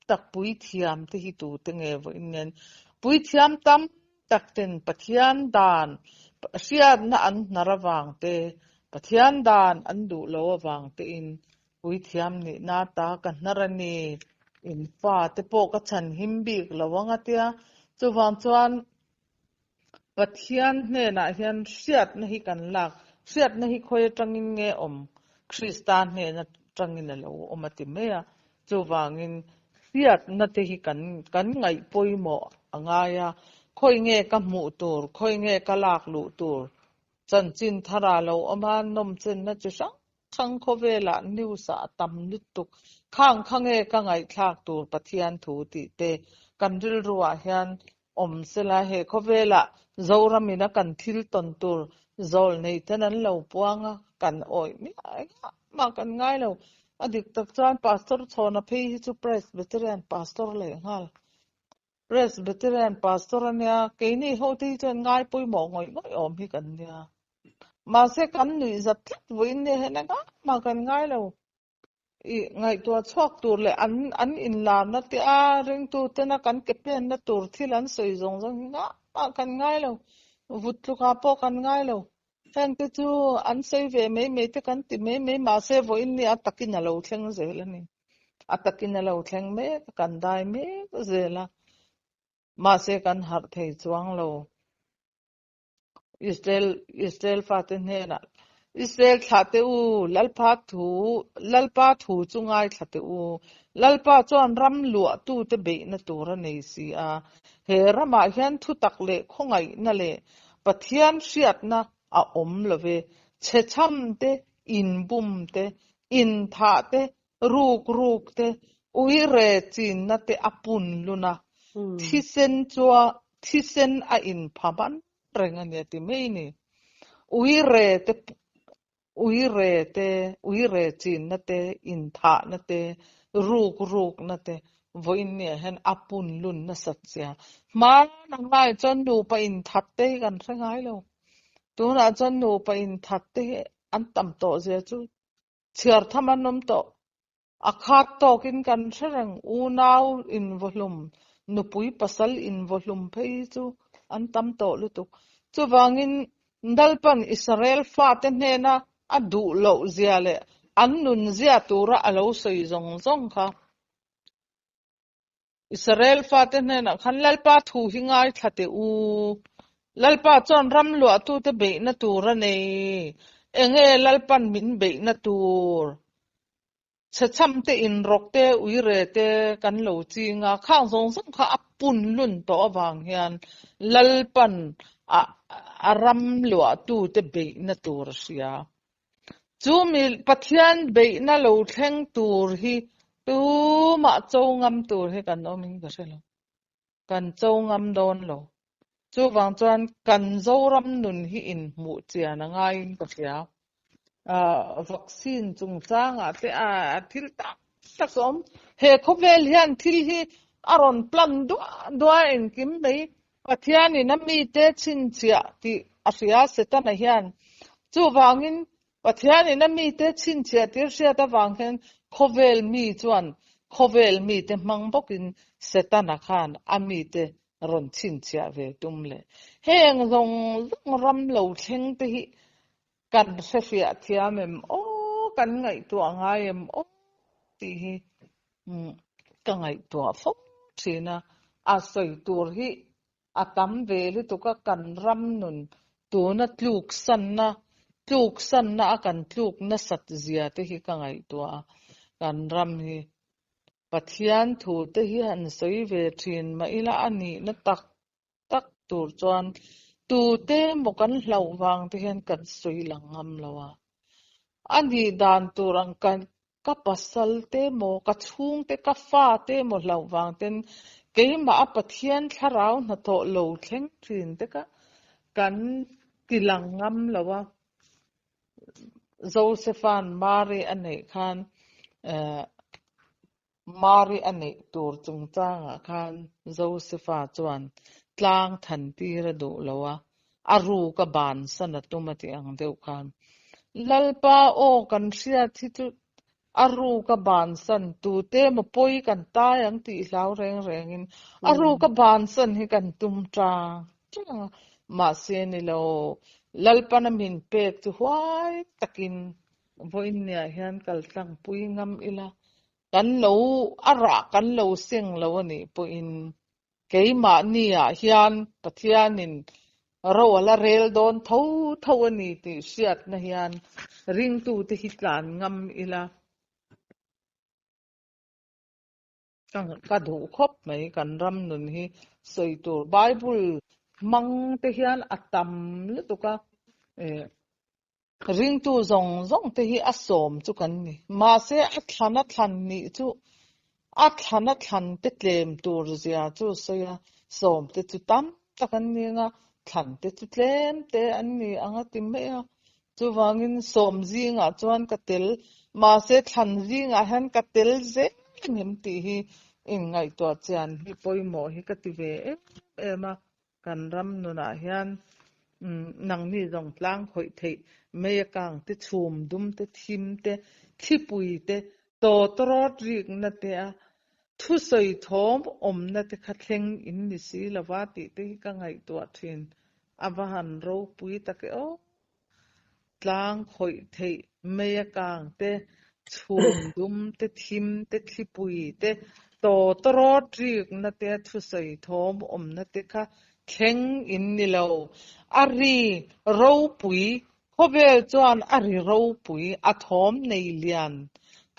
tak puithiam te hi tute nge vawiin nen puithiam tam tak ten Pathian dan hriatna an hnar avang te, Pathian dan an duh lo avang te in puithiam nihna ta ka hnar a ni, in fa te pawh ka chhan him bik lo ang a tia, chuvang chuan Pathian hnenah hian hriatna hi kan lak, hriatna hi khawi atangin nge awm? Krista hnen atangin a lo awm a ti mai a, chuvangin hriatna te hi kan kan ngaih pawimawh a ngai a, khawi nge ka hmuh tur, khawi nge ka lak luh tur, chanchin thar ah lo awm a, nawmchenna chi hrang hrang khawvelah news ah a tam lutuk, khang kha nge ka ngaihthlak tur Pathian thu tih te kan rilru ah hian Awm sela he khawvelah Zoramina kan thil tawn tur zawl nei ten an lo puang a, kan awih miah engah mah kan ngai lo. A dik tak chuan Pastor Chhawna phei hi chu Presbyterian Pastor leh nghal. Presbyterian Pastor a nia, keini ho te hi chuan ngai pawimawh ngawih ngawih awm hi kan nia. Mahse kan nuihzat tlat vawiin nia hian engah mah kan ngai lo. I ngaihtuah chhuak tur leh an an inlarna te a ringtu tena kan ke penna tur thil an sawi zawng zawng hi ngah mah kan ngai lo, vut tlukah pawh kan ngai lo. Heng te chu an sawi ve mai mai te kan ti mai mai mahse vawiin ni a takin a lo thleng zel a ni. A takin a lo thleng mek a, kan dai mek zel a, mahse kan harh thei chuang lo. Israel Israel fate hnenah Israel thlah teh u, Lalpa thu Lalpa thu chu ngaithla teh u. Lalpa chuan ram luahtute beihna tur a nei si a. He ramah hian thutak leh khawngaihna leh Pathian hriatna a awm lo ve. Chhechham te, inbum te, inthah te, ruk ruk te, uire chinna te a pun lun a, thisen chua thisen a inpha man reng a nia ti mai ni. Uire te uire te uire chinna te inthahna te ruk rukna te vawiin nia hian a pun lun nasat zia. Hmanah ngai chuan nupa inthat te hi kan hre ngai lo. Tunah chuan nupa inthat te hi an tam tawh zia chu Chhiar tham an awm tawh. A khat tawkin kan hre reng, unau invaw hlum, nupui pasal invaw hlum phei hi chu an tam tawh lutuk. Chuvangin Lalpan Israel fate hnena a duh loh zia leh An nunzia tura a lo sawi zawng zawng kha. Israel fate hnenah khan Lalpa thu hi ngaithla teh u. Lalpa chuan ram luahtute beihna tur a nei. Enge Lalpan min beihna tur? Chhechham te, inrawk te, uire te kan lo ching a, khang zawng zawng kha a pun lun tawh avang hian Lalpan a ram luahtute beihna tur a hria. Chu mi Pathian beihna lo thleng tur hi tumah cho ngam tur hi kan awmin ka hre lo. Kan cho ngam dawn lo. Chuvang chuan kan Zoram nun hi inhmuh chian a ngaiin ka hria. Vaccine chungchangah te a thil tak tak a awm. He khawvel hian thil hi a rawn plan duah duah a engkim mai. Pathianin a mite chhinchhiah tih a hria Setana hian. Chuvangin Pathianin a mite chhinchhiah tir hriat avang hian khawvel mi chuan khawvel mite hmang bawkin Setana khan a mite rawn chhinchhiah ve tum leh. Heng zawng zawng ram lo thleng te hi kan hrefiah thiam em aw, kan ngaihtuah ngai em aw tih hi ka ngaihtuah fo thin a, a sawi tur hi a tam ve lutuk a, kan ram nun tuna tluksanna, tluksanna a kan tluk nasat zia te hi ka ngaihtuah a, kan ram hi Pathian thu te hi han sawi ve thin mah ila a nihna tak tak tur chuan tute emaw kan hlauh vang te hian kan sawi lang ngam lo a, a nih dan tur ang kan ka pasal te emaw ka chhungte ka fa te emaw hlauh vang ten keimah a Pathian thlarau hnathawh lo thleng thin te kha kan ti lang ngam lo a, Josepha'n Mary a neih khan eh Mari a neih tur chungchangah khan Josefa chuan tlang than tir a duh lo a, a ruk a bansan a tum a tih ang deuh khan Lalpa aw kan hriat hi chu a ruk a bansan tute emaw pawi kan tai ang tih hlau reng rengin a ruk a bansan hi kan tum tang tang a, mahse ni lo Lalpana min pek chu huai takin Vawiinniah hian kal tlangpui ngam ila, kan lo a rah kan lo seng lo a nih pawhin keimahniah hian Pathianin ro a la rel dawn tho tho a ni tih hriatna hian ringtute hi tlan ngam ila. Ka duh khawp mai kan ram nun hi sawi tur Bible hmang te hian a tam lutuk a, Ringtu zawng zawng te hi a sawm chu kan ni. Mahse a thlan a thlan nih chu a thlan a thlan te tlem tur zia chu sawi a, sawm te chu tam tak an ni anga thlan te chu tlem te an ni ang a ti mai a. Chuvangin sawm zingah chuan ka tel, mahse thlan zingah hian ka tel zel angem tih hi inngaihtuah chian hi pawimawh hi ka ti ve em em a. Kan ram nunah hian nangni zawng tlang khawih theih mei a kang te, chhum dum te, thim te, thlipui te, tawtawrawt rikna te a thusawi thawm awmna te kha thleng in ni si lova tih te hi ka ngaihtuah thin. A va han ropui tak e aw. Tlang khawih theih mei a kang te, chhum dum te, thim te, thlipui te, tawtawrawt rikna te, thusawi thawm awmna te kha thleng in ni lo. A ri ropui, khawvel chuan a ri ropui, a thawm nei lian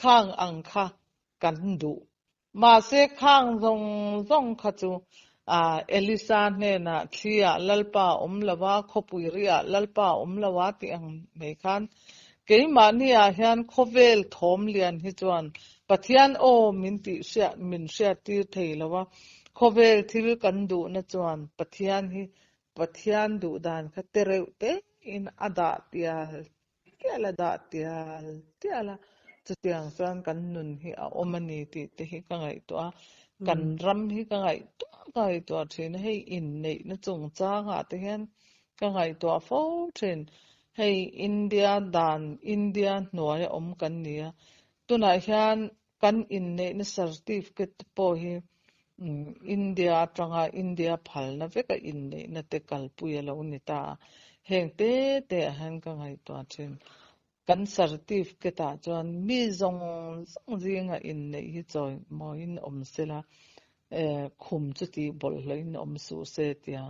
khang ang kha kan duh. Mahse khang zawng zawng kha chu Elisa hnenah thliah Lalpa a awm lo a, khawpui riah Lalpa a awm lo a tih ang mai khan keimahniah hian khawvel thawm lian hi chuan Pathian aw min tih hriat min hriattir thei lo a, khawvel thil kan duhna chuan Pathian hi Pathian duhdan kha te reuh tein a dah tial tial a dah tial tial a, chutiang chuan kan nun hi a awm a ni tih te hi ka ngaihtuah a, kan ram hi ka ngaihtuah ka ngaihtuah thin a, hei inneihna chungchangah te hian ka ngaihtuah fo thin, hei India dan India hnuaia awm kan ni a, tunah hian kan inneihna certificate te pawh hi India atanga India phalna veka inneihna te kalpui a lo ni ta a, heng te te ah hian ka ngaihtuah thin. Kan certificate ah chuan mi zawng zawng zinga inneih hi chawimawiin awm sela, khum chu tih bawlhhlawhin awm suh se tia.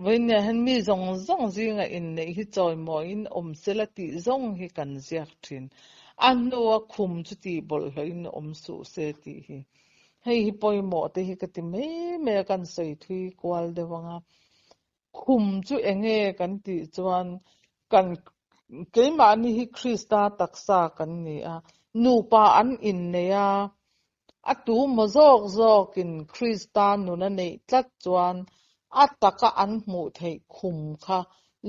Vawinia hian mi zawng zawng zinga inneih hi chawimawiin awm sela tih zawng hi kan ziak thin. A hnua khum chu tih bawlhhlawhin awm suh se tih hi. Hei hi pawimawh te hi ka ti mai mai a, kan sawi thui kual deuh ang a. Khum chu enge kan tih chuan kan keimahni hi Krista taksa kan ni a, nupa an innei a, a tu maw zawk zawkin Krista nun a neih tlat chuan a taka an hmuh theih khum kha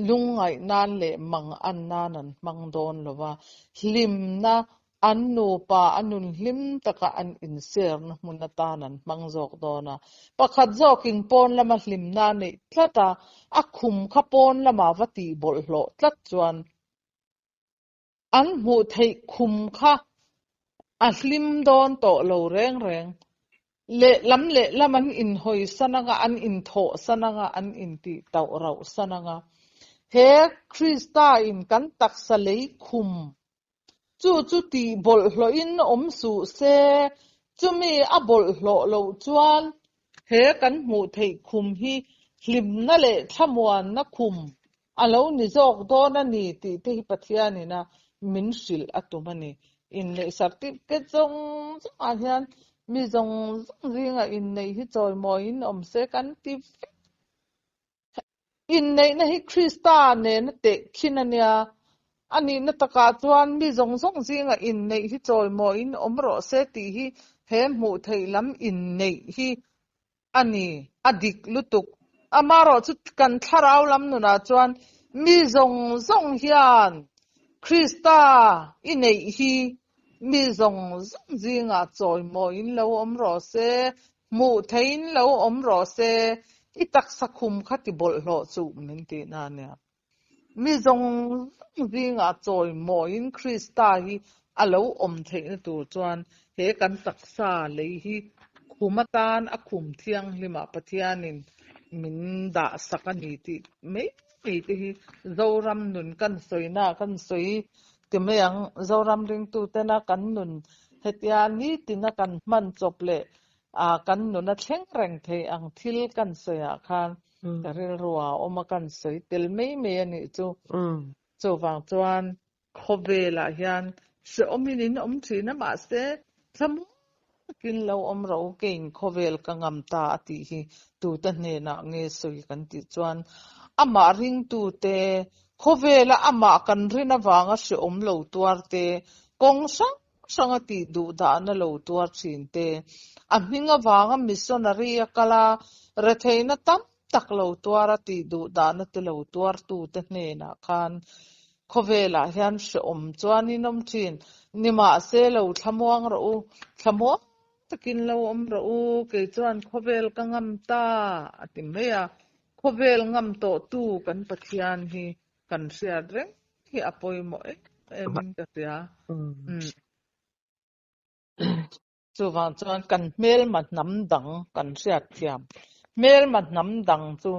lungngaih nan leh mang an nan an hmang dawn lo va, hlimna An nupa a nun hlim taka an inserna hmun atan an hmang zawk dawn a. Pakhat zawkin pawn lama hlimna a neih tlat a, a khum kha pawn lama va tih bawlhhlawh tlat chuan an hmuh theih khum kha a hlim dawn tawh lo reng reng. Lehlam lehlam an inhawi san anga, an inthawh san anga, an intih tauh rauh san anga. He Krista in kan taksa lei khum Chu chu tih bawlhhlawhin awm suh se, chumi a bawlhhlawh loh chuan he kan hmuh theih khum hi hlimna leh thlamuanna khum a lo ni zawk dawn a ni tih te hi Pathianin a min hrilh a tum a ni. Inneih certificate zawng zawngah hian mi zawng zawng zingah inneih hi chawimawiin awm se kan ti vek. Inneihna hi Krista nena tehkhin a nia. A nihna takah chuan mi zawng zawng zinga inneih hi chawimawiin awm rawh se tih hi he hmuh theih lam inneih hi a ni, a dik lutuk. Amaherawhchu kan thlarau lam nunah chuan mi zawng zawng hian Krista i neih hi mi zawng zawng zingah chawimawiin lo awm rawh se, Hmuh theiin lo awm rawh se, i taksa khum kha ti bawlhhlawh chuh min tih na nia. Mi zawng zawng zingah chawimawiin Krista hi a lo awm theihna tur chuan he kan taksa lei hi khum atan a khum thianghlimah Pathianin min dah sak a ni tih mai mai te hi Zoram nun kan sawina kan sawi ti mai ang. Zoram ringtutena kan nun Hetia nitina kan hman chawp leh kan nuna thleng reng thei ang thil kan sawiah khan ka rilru a awm a, kan sawi tel mai mai a nih chu. Chuvang chuan khawvelah hian hrehawmin in awm thin a, mahse thlamuang takin lo awm rawh u, keiin khawvel ka ngam ta a tih hi tute hnenah nge sawi kan tih chuan amah ringtute khawvela amah kan rin avanga hrehawm lo tuar te, kawng hrang hranga tih duh dahna lo tuar thin te, a hming avanga missionary a kal a, retheihna tam tak lo tuar a tih duh dahna te lo tuar tu te hnenah khan khawvelah hian hrehawm chuan in awm thin. Nimahse lo thlamuang rawh u, thlamuang takin lo awm rawh u, kei chuan khawvel ka ngam ta a ti mai a, khawvel ngam tawh tu kan Pathian hi kan hriat reng hi a pawimawh em em in ka hria. Chuvang chuan kan hmelma hnam dang kan hriat thiam. Hmelma hnam dang chu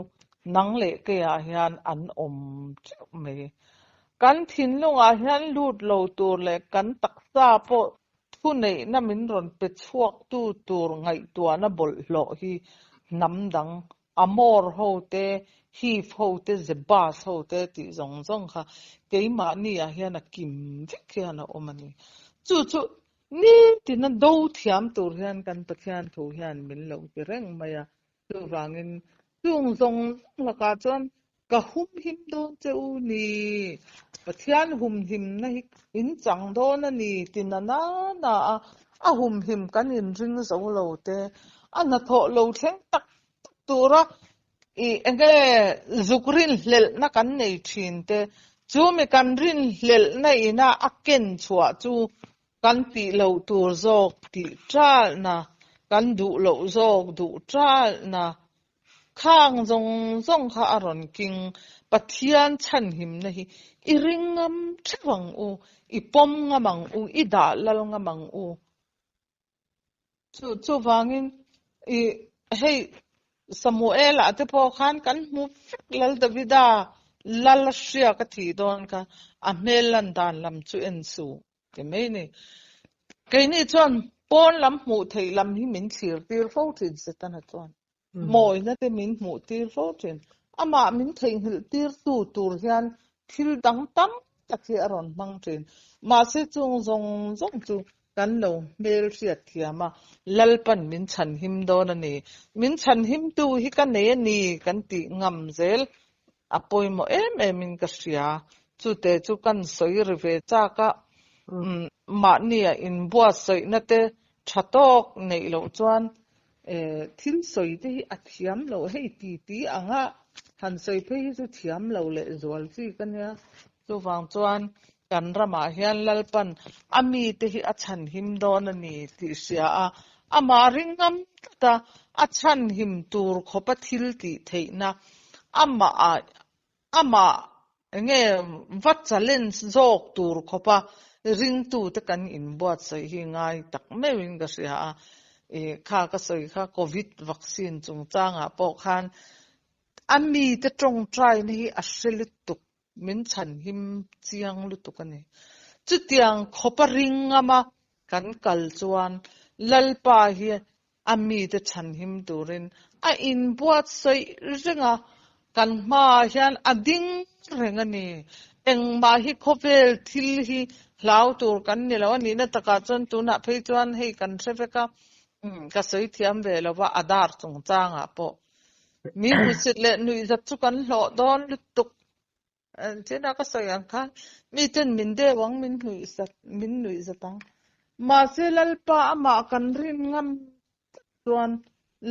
nang leh keiah hian an awm teuh mai. Kan thinlungah hian lut lo tur leh kan taksa pawh thuneihna min rawn pe chhuaktu tur ngaihtuahna bawlhhlawh hi hnam dang Amor ho te, Hiv ho te, Jebus ho te tih zawng zawng kha keimahni ah hian a kim vek hian a awm a ni. Chu chu nitina do thiam tur hian kan Pathian thu hian min lo ti reng mai a. Chuvangin chung zawng zawng lakah chuan ka humhim dawn che u ni, Pathian humhimna hi in chang dawn a ni ti na na na a, a humhim kan inring zo lo te, a hnathawh lo thleng tak tak tura i enge zuk rinhlelhna kan nei thin te, chu mi kan rinhlelhna ina a ken chhuah chu kan tih loh tur zawk tih talhna, kan duh loh zawk duh talhna, khang zawng zawng kha a rawn king. Pathian chhanhimna hi i ring ngam theuh ang u, i pawm ngam ang u, i dah lal ngam ang u. Chu chuvangin i hei Samuel-ah te pawh khan kan hmu vek Lal Davida. Lal a hria ka thih dawn kha a hmel lan dan lam chu en suh ti mai ni. Keini chuan pawn lam hmuh theih lam hi min thlir tir fo thin Setana chuan. Mawina te min hmuh tir fo thin. Amah min theihnghilh tir tu tur hian thil dang tam tak hi a rawn hmang thin. Mahse chung zawng zawng chu kan lo hmel hriat thiam a, Lalpan min chhanhim dawn a ni. Min chhanhimtu hi ka nei a ni kan tih ngam zel a pawimawh em em in ka hria. Chute chu kan sawi ri ve chak a, mahnia inbuatsaihna te tha tawk neih loh chuan thil sawi te hi a thiam lo hei ti ti anga han sawi phei hi chu thiam lo leh zual chi ka nia. Chuvang chuan kan ramah hian Lalpan a mite hi a chhanhim dawn a ni tih hria a, amah ringngam tlata a chhanhim tur khawpa thil tih theihna amah amah enge va challenge zawk tur khawpa ringtute kan inbuatsaih hi ngai tak meuhin ka hria a. Ih kha ka sawi kha Covid vaccine chungchangah pawh khan a mite tawngtaina hi a hre lutuk min chhanhim chiang lutuk a ni. Chutiang khawpa ringngama kan kal chuan Lalpa hi a mite chhanhim turin a inbuatsaih reng a, kan hmaah hian a ding reng a ni. Engmah hi khawvel thil hi hlau tur kan ni lo a nihna takah chuan tunah phei chuan hei kan hre vek a, ka sawi thiam ve lo va, Adhaar chungchangah pawh mi hmusit leh nuihzat chu kan hlawh dawn lutuk. China ka sawi ang khan miten min deuh ang, min hnuihzat, min nuihzat ang. Mahse Lalpa amah kan rin ngam tlat chuan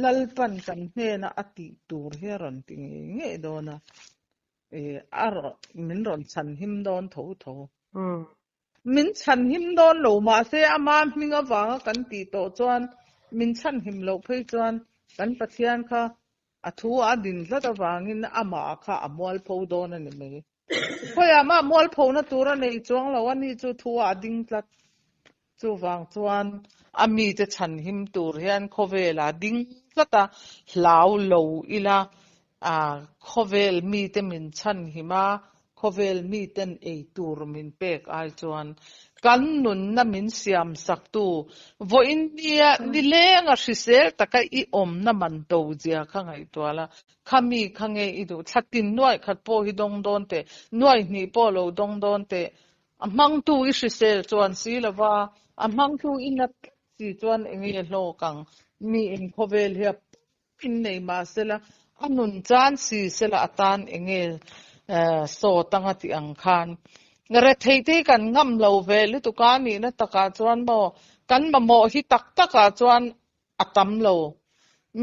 Lalpan kan hnena a tih tur hi a rawn ti ngei ngei dawn a, a rawn, min rawn chhanhim dawn tho tho. Min chhanhim dawn lo mahse ama hming avanga kan tih tawh chuan min chhanhim loh phei chuan kan Pathian kha A thu a din tlat avangin amah kha a mualpho dawn a ni mai. Khawiah mah mualphona tur a nei chuang lo a ni chu thu ah a ding tlat. Chuvang chuan a mite chhanhim tur hian khawvelah a ding tlat a, hlau lo ila khawvel mite min chhanhim a, Khawvel miten ei tur min pek ai chuan kan nunna min siam saktu vawiin nia nilenga hrisel taka i awmna man to zia kha ngaihtuah la, khami kha nge i duh thla tin nuaih khat pawh hi dawng dawn teh, nuaih hnih pawh lo dawng dawn teh, a hmangtu i hrisel chuan si lova, a hmangtu i nat tlat si chuan enge hlawk ang, mi in khawvel hi a Innei mah sela, a nun chan si sela atan enge sawt anga tih ang khan rethei te hi kan ngam lo ve lutuk a nihna takah chuan maw kan mamawh hi tak takah chuan a tam lo.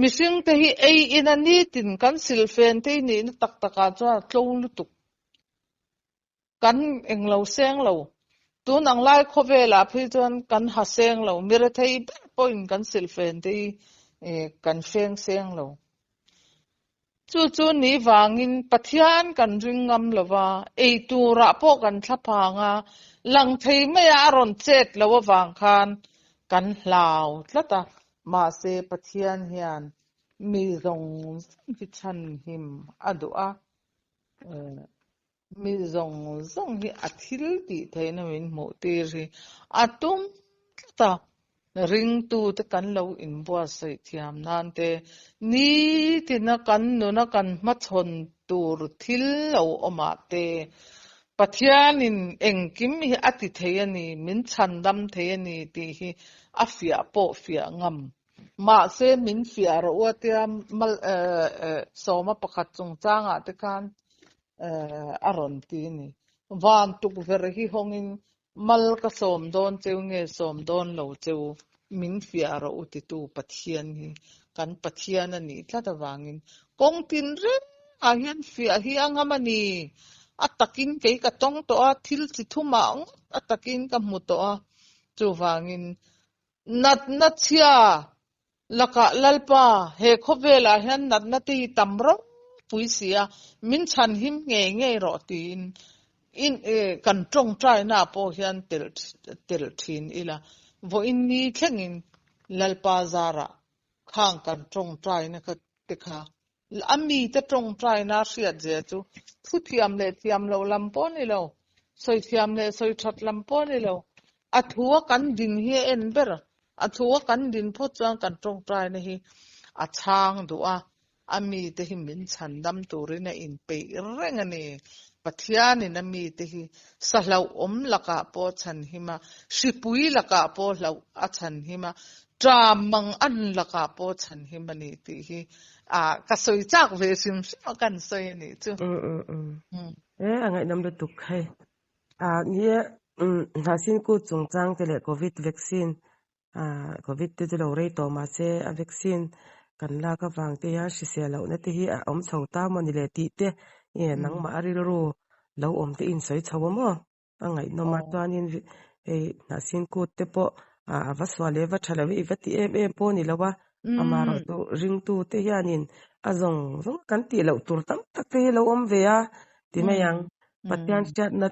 Mihring te hi ei ina nitin kan silfen te hi nihna tak takah chuan a tlo lutuk. Kan englo seng lo. Tun ang lai khawvelah phei chuan kan ha seng lo. Mi rethei ber pawhin kan silhfen te hi kan feng seng lo. Chu chu ni vangin Pathian kan ring ngam lo va, ei turah pawh kan thla phang a, lang thei maia a rawn chet lo avang khan kan hlau tlat a. Mahse Pathian hian mi zawng zawng hi chhanhim a duh a. Mi zawng zawng hi a thil tih theihna min hmuh tir hi a tum tlat a, ringtute kan lo inbuatsaih thiam nan te, nitina kan nuna kan hmachhawn tur thil lo awmah te, Pathianin engkim hi a ti thei a ni, min chhandam thei a ni tih hi a fiah pawh fiah ngam. Mahse min fiah rawh u a tia mal sawma pakhat chungchangah te khan a rawn ti a ni. Van tukverh hi hawngin mal ka sawm dawn cheu nge sawm dawn lo cheu min fiah rawh u titu Pathian hi kan Pathian a nih tlat avangin kawng tin rengah hian fiah hi a ngam a ni. A takin kei ka tawng tawh a, thil chi thumah ngawt a takin ka hmu tawh a, chuvangin Natna chhia lakah Lalpa, he khawvelah hian natna te hi tam ropui si a, min chhanhim ngei ngei rawh tiin in kan tawngtaina pawh hian telh telh thin ila, vawiin ni thlengin Lalpa zarah khang kan tawngtaina te kha. A mite tawngtaina a hriat zia chu thu thiam leh thiam loh lam pawh a ni lo, sawi thiam leh sawi that lam pawh a ni lo. A thua kan din hi a en ber. A thua kan din phawt chuan kan tawngtaina hi a chhang duh a, a mite hi min chhan dam turin a inpeih reng a ni. Pathianin a mite hi sa hlauhawm lakah pawh a chhan him a, hripui lakah pawh hlauh a chhan him a, ṭam mang an lakah pawh a chhan him a ni tih hi ka sawi chak ve hrim hrim a kan sawi a nih chu. E, a ngaihnawm lutuk hei. Ni e, Hnahsin kut chungchang te leh Covid vaccine Covid te chu lo rei tawh mahse a vaccine kan lak avang te hian hrisel lohna te hi a awm chho ta maw ni le tih te nge nangmah a rilru lo awm te insawi chho a maw? A ngaihnawm a chuanin hei hnahsin kut te pawh a va sual leh va tha lo i va ti em em pawh ni lo a amaherawh chu ringtu te hianin a zawng zawng kan tih loh tur tam tak te hi lo awm ve a ti mai ang Pathian hriatna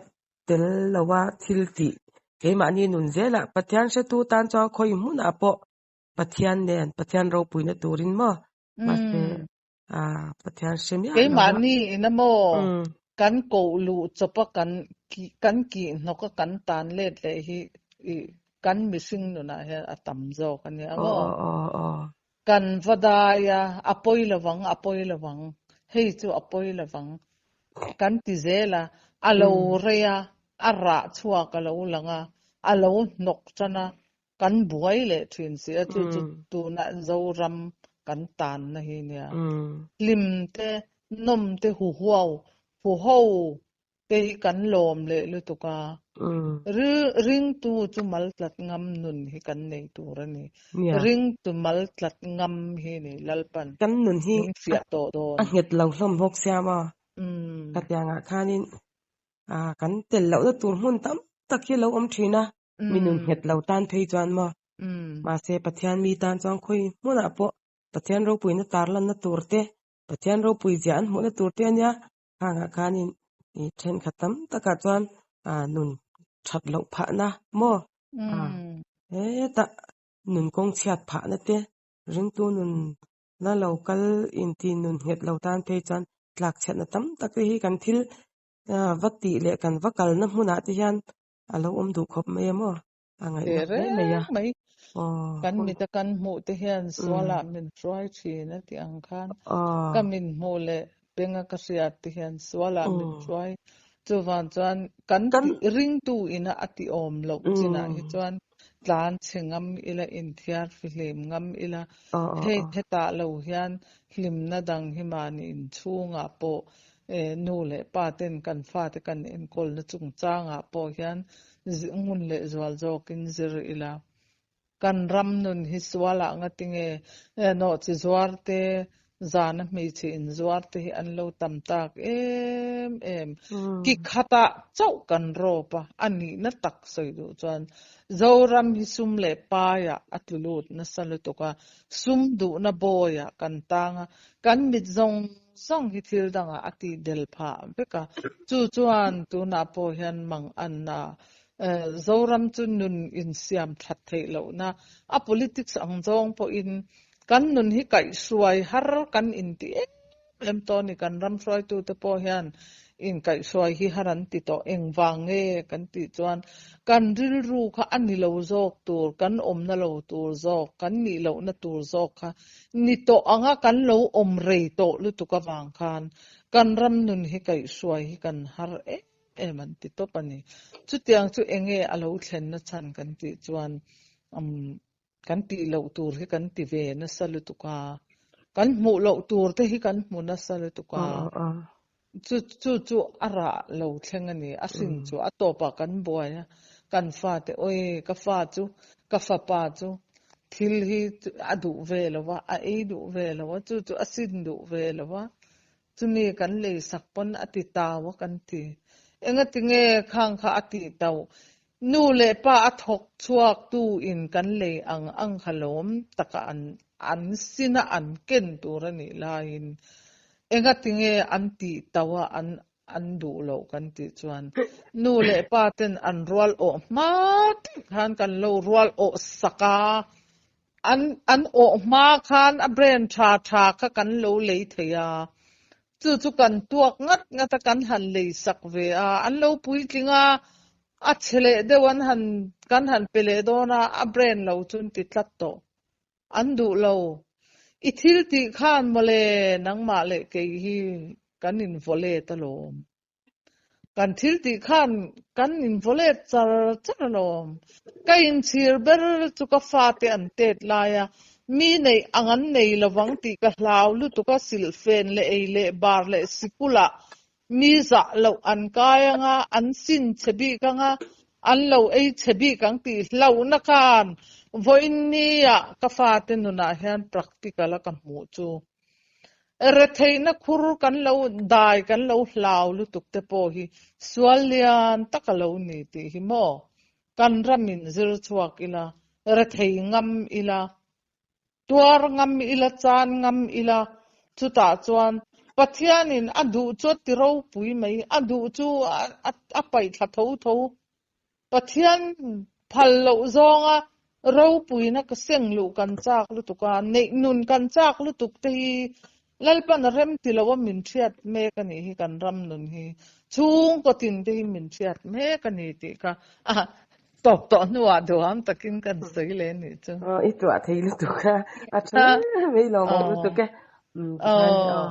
tel loa thil tih keimahni nun zelah Pathian hretu tan chuan khawi hmunah pawh Pathian nen Pathian ropuina turin maw mahse a Pathian hre miah loa keimahni ina maw kan koh luh chawpa kan kan kih hnawka kan tan let leh hi kan mihring nunah hian a tam zawk a nia maw kan va dai a a pawi lovang a pawi lovang hei chu a pawi lovang kan ti zel a a lo rei a a rah chhuak a lo lang a a lo hnawk tan a kan buai leh thin si a chu chu tuna Zoram kan tanna hi nia hlim te nawm te huhuau huho te hi kan lawm leh lutuk a ringtu chu mal tlat ngam nun hi kan nei tur a ni ringtu mal tlat ngam hi ni Lalpan kan nun hi min fiah tawh dawn a nghet lo hlawm bawk sia maw khatiangah khanin kan tel lohna tur hmun tam tak hi lo awm thin a mi nun nghet lo tan phei chuan maw mahse Pathian mi tan chuan khawi hmunah pawh Pathian ropuina tarlanna tur te Pathian ropui zia an hmuhna tur te a nia Khangah khanin i thenkhat tam takah chuan nun that loh phahna maw hetah nun kawng chhiat phahna te ringtu nun na lo kal inti nun nghet lo tan phei chuan tlak chhiatna tam tak te hi kan thil va tih leh kan va kalna hmunah te hian a lo awm duh khawp mai a maw a ngaihna hle mai a. Mai kan mita kan hmuh te hian sualah min hruai thin a tih ang khan ka min hmuh leh benga ka hriat te hian sualah min hruai chuvang chuan kan ringtu ina a ti awm loh chinah hi chuan tlan chhe ngam ila inthiar fihlim ngam ila hei hetah lo hian hlimna dang hi mahni inchhungah pawh nu leh pa ten kan fate kan enkawlna chungchangah pawh hian ngun leh zual zawkin zir ila kan ram nun hi sualah ngatinge nawhchi zuar te zana hmeichhe inzuar te hi an lo tam tak em em ki khatah chauh kan rawp a a nihna tak sawi duh chuan Zoram hi sum leh paiah a tlu lut nasa lutuk a sum duhna bawiah kan tang a kan mit zawng zawng hi thil dangah a tih del phah vek a chu chuan tunah pawh hian mang anna Zoram chu nun insiam that theih lohna a politics ang zawng pawhin kan nun hi kaihhruai har kan inti em em tawh a ni kan ram hruaitute pawh hian inkaihhruai hi har an ti tawh engvang nge kan tih chuan kan rilru kha a ni lo zawk tur kan awmna lo tur zawk kan nih lohna tur zawk kha ni tawh anga kan lo awm rei tawh lutuk avang khan kan ram nun hi kaihhruai hi kan har em em an ti tawp a ni. Chutiang chu enge a lo thlenna chhan kan tih chuan kan tih loh tur hi kan ti ve nasa lutuk a, kan hmuh loh tur te hi kan hmu nasa lutuk a, chu chu chu a rah lo thleng a ni, a hrin chu a tawpah kan buai a, kan fate awi ka fa chu ka fapa chu thil hi a duh ve lo va, a ei duh ve lo va, chu chu a sin duh ve lo va, chumi kan lei sak pawn a ti tau a kan ti. Engatinge khang kha a tih tauh? Nu leh pa a thawk chhuak tu in kan lei ang ang kha lawm taka an an sina an ken tur a nih laiin engatinge an tih tauh a an an duh loh kan tih chuan nu leh pa ten an rual awh hma tak khan kan lo rual awh sak a. An an awh hma khan a brand tha tha kha kan lo lei thei a, chu chu kan tuak ngat ngat a kan han lei sak ve a, an lo puitling a, a chhe leh deuh an han kan han pe leh dawn a, a brand lo chu an ti tlat tawh. An duh lo. I thil tih khan mawle nangmah leh kei hi kan invaw let alawm. Kan thil tih khan kan invaw let char char alawm. Ka inchhir ber chu ka fate an tet lai a, mi neih ang an nei lovang tih ka hlau lutuk a, silhfen leh ei leh bar leh sikulah mi zah loh an kai ang a, an sin chhe bik ang a, an lo ei chhe bik ang tih hlauhna khan vawiin nia ka fate nunah hian practical a ka hmuh chu. Retheihna khur kan lo dai kan lo hlau lutuk te pawh hi sual lian tak a lo ni tih hi maw? Kan ramin zir chhuak ila, rethei ngam ila, tuar ngam ila, chan ngam ila, chutah chuan Pathianin a duh chu a ti ropui mai, a duh chu a paih thla tho tho. Pathian phal loh zawnga ropuina ka seng luh kan chak lutuk a, neih nun kan chak lutuk te hi Lalpan a rem ti lo a min hriat mek a nih hi kan ram nun hi chhungkaw tin te hi min hriat mek a ni tih kha a tawp tawh hnuah duham takin kan sawi leh a nih chu. Aw i tuah thei lutuk a, a tha hle mai lawmawm lutuk e. Tikhan aw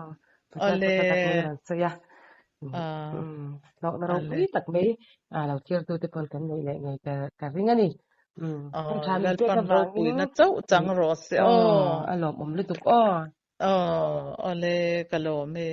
Pathian kawt tak mai a rawn sawi a. Hlawkna ropui tak mai lo thirtute pawn kan neih leh ngei ka ring a ni. Hun tha min pek avangin chauh chang rawh se aw. A lawmawm lutuk aw. Aw, awle ka lawm e.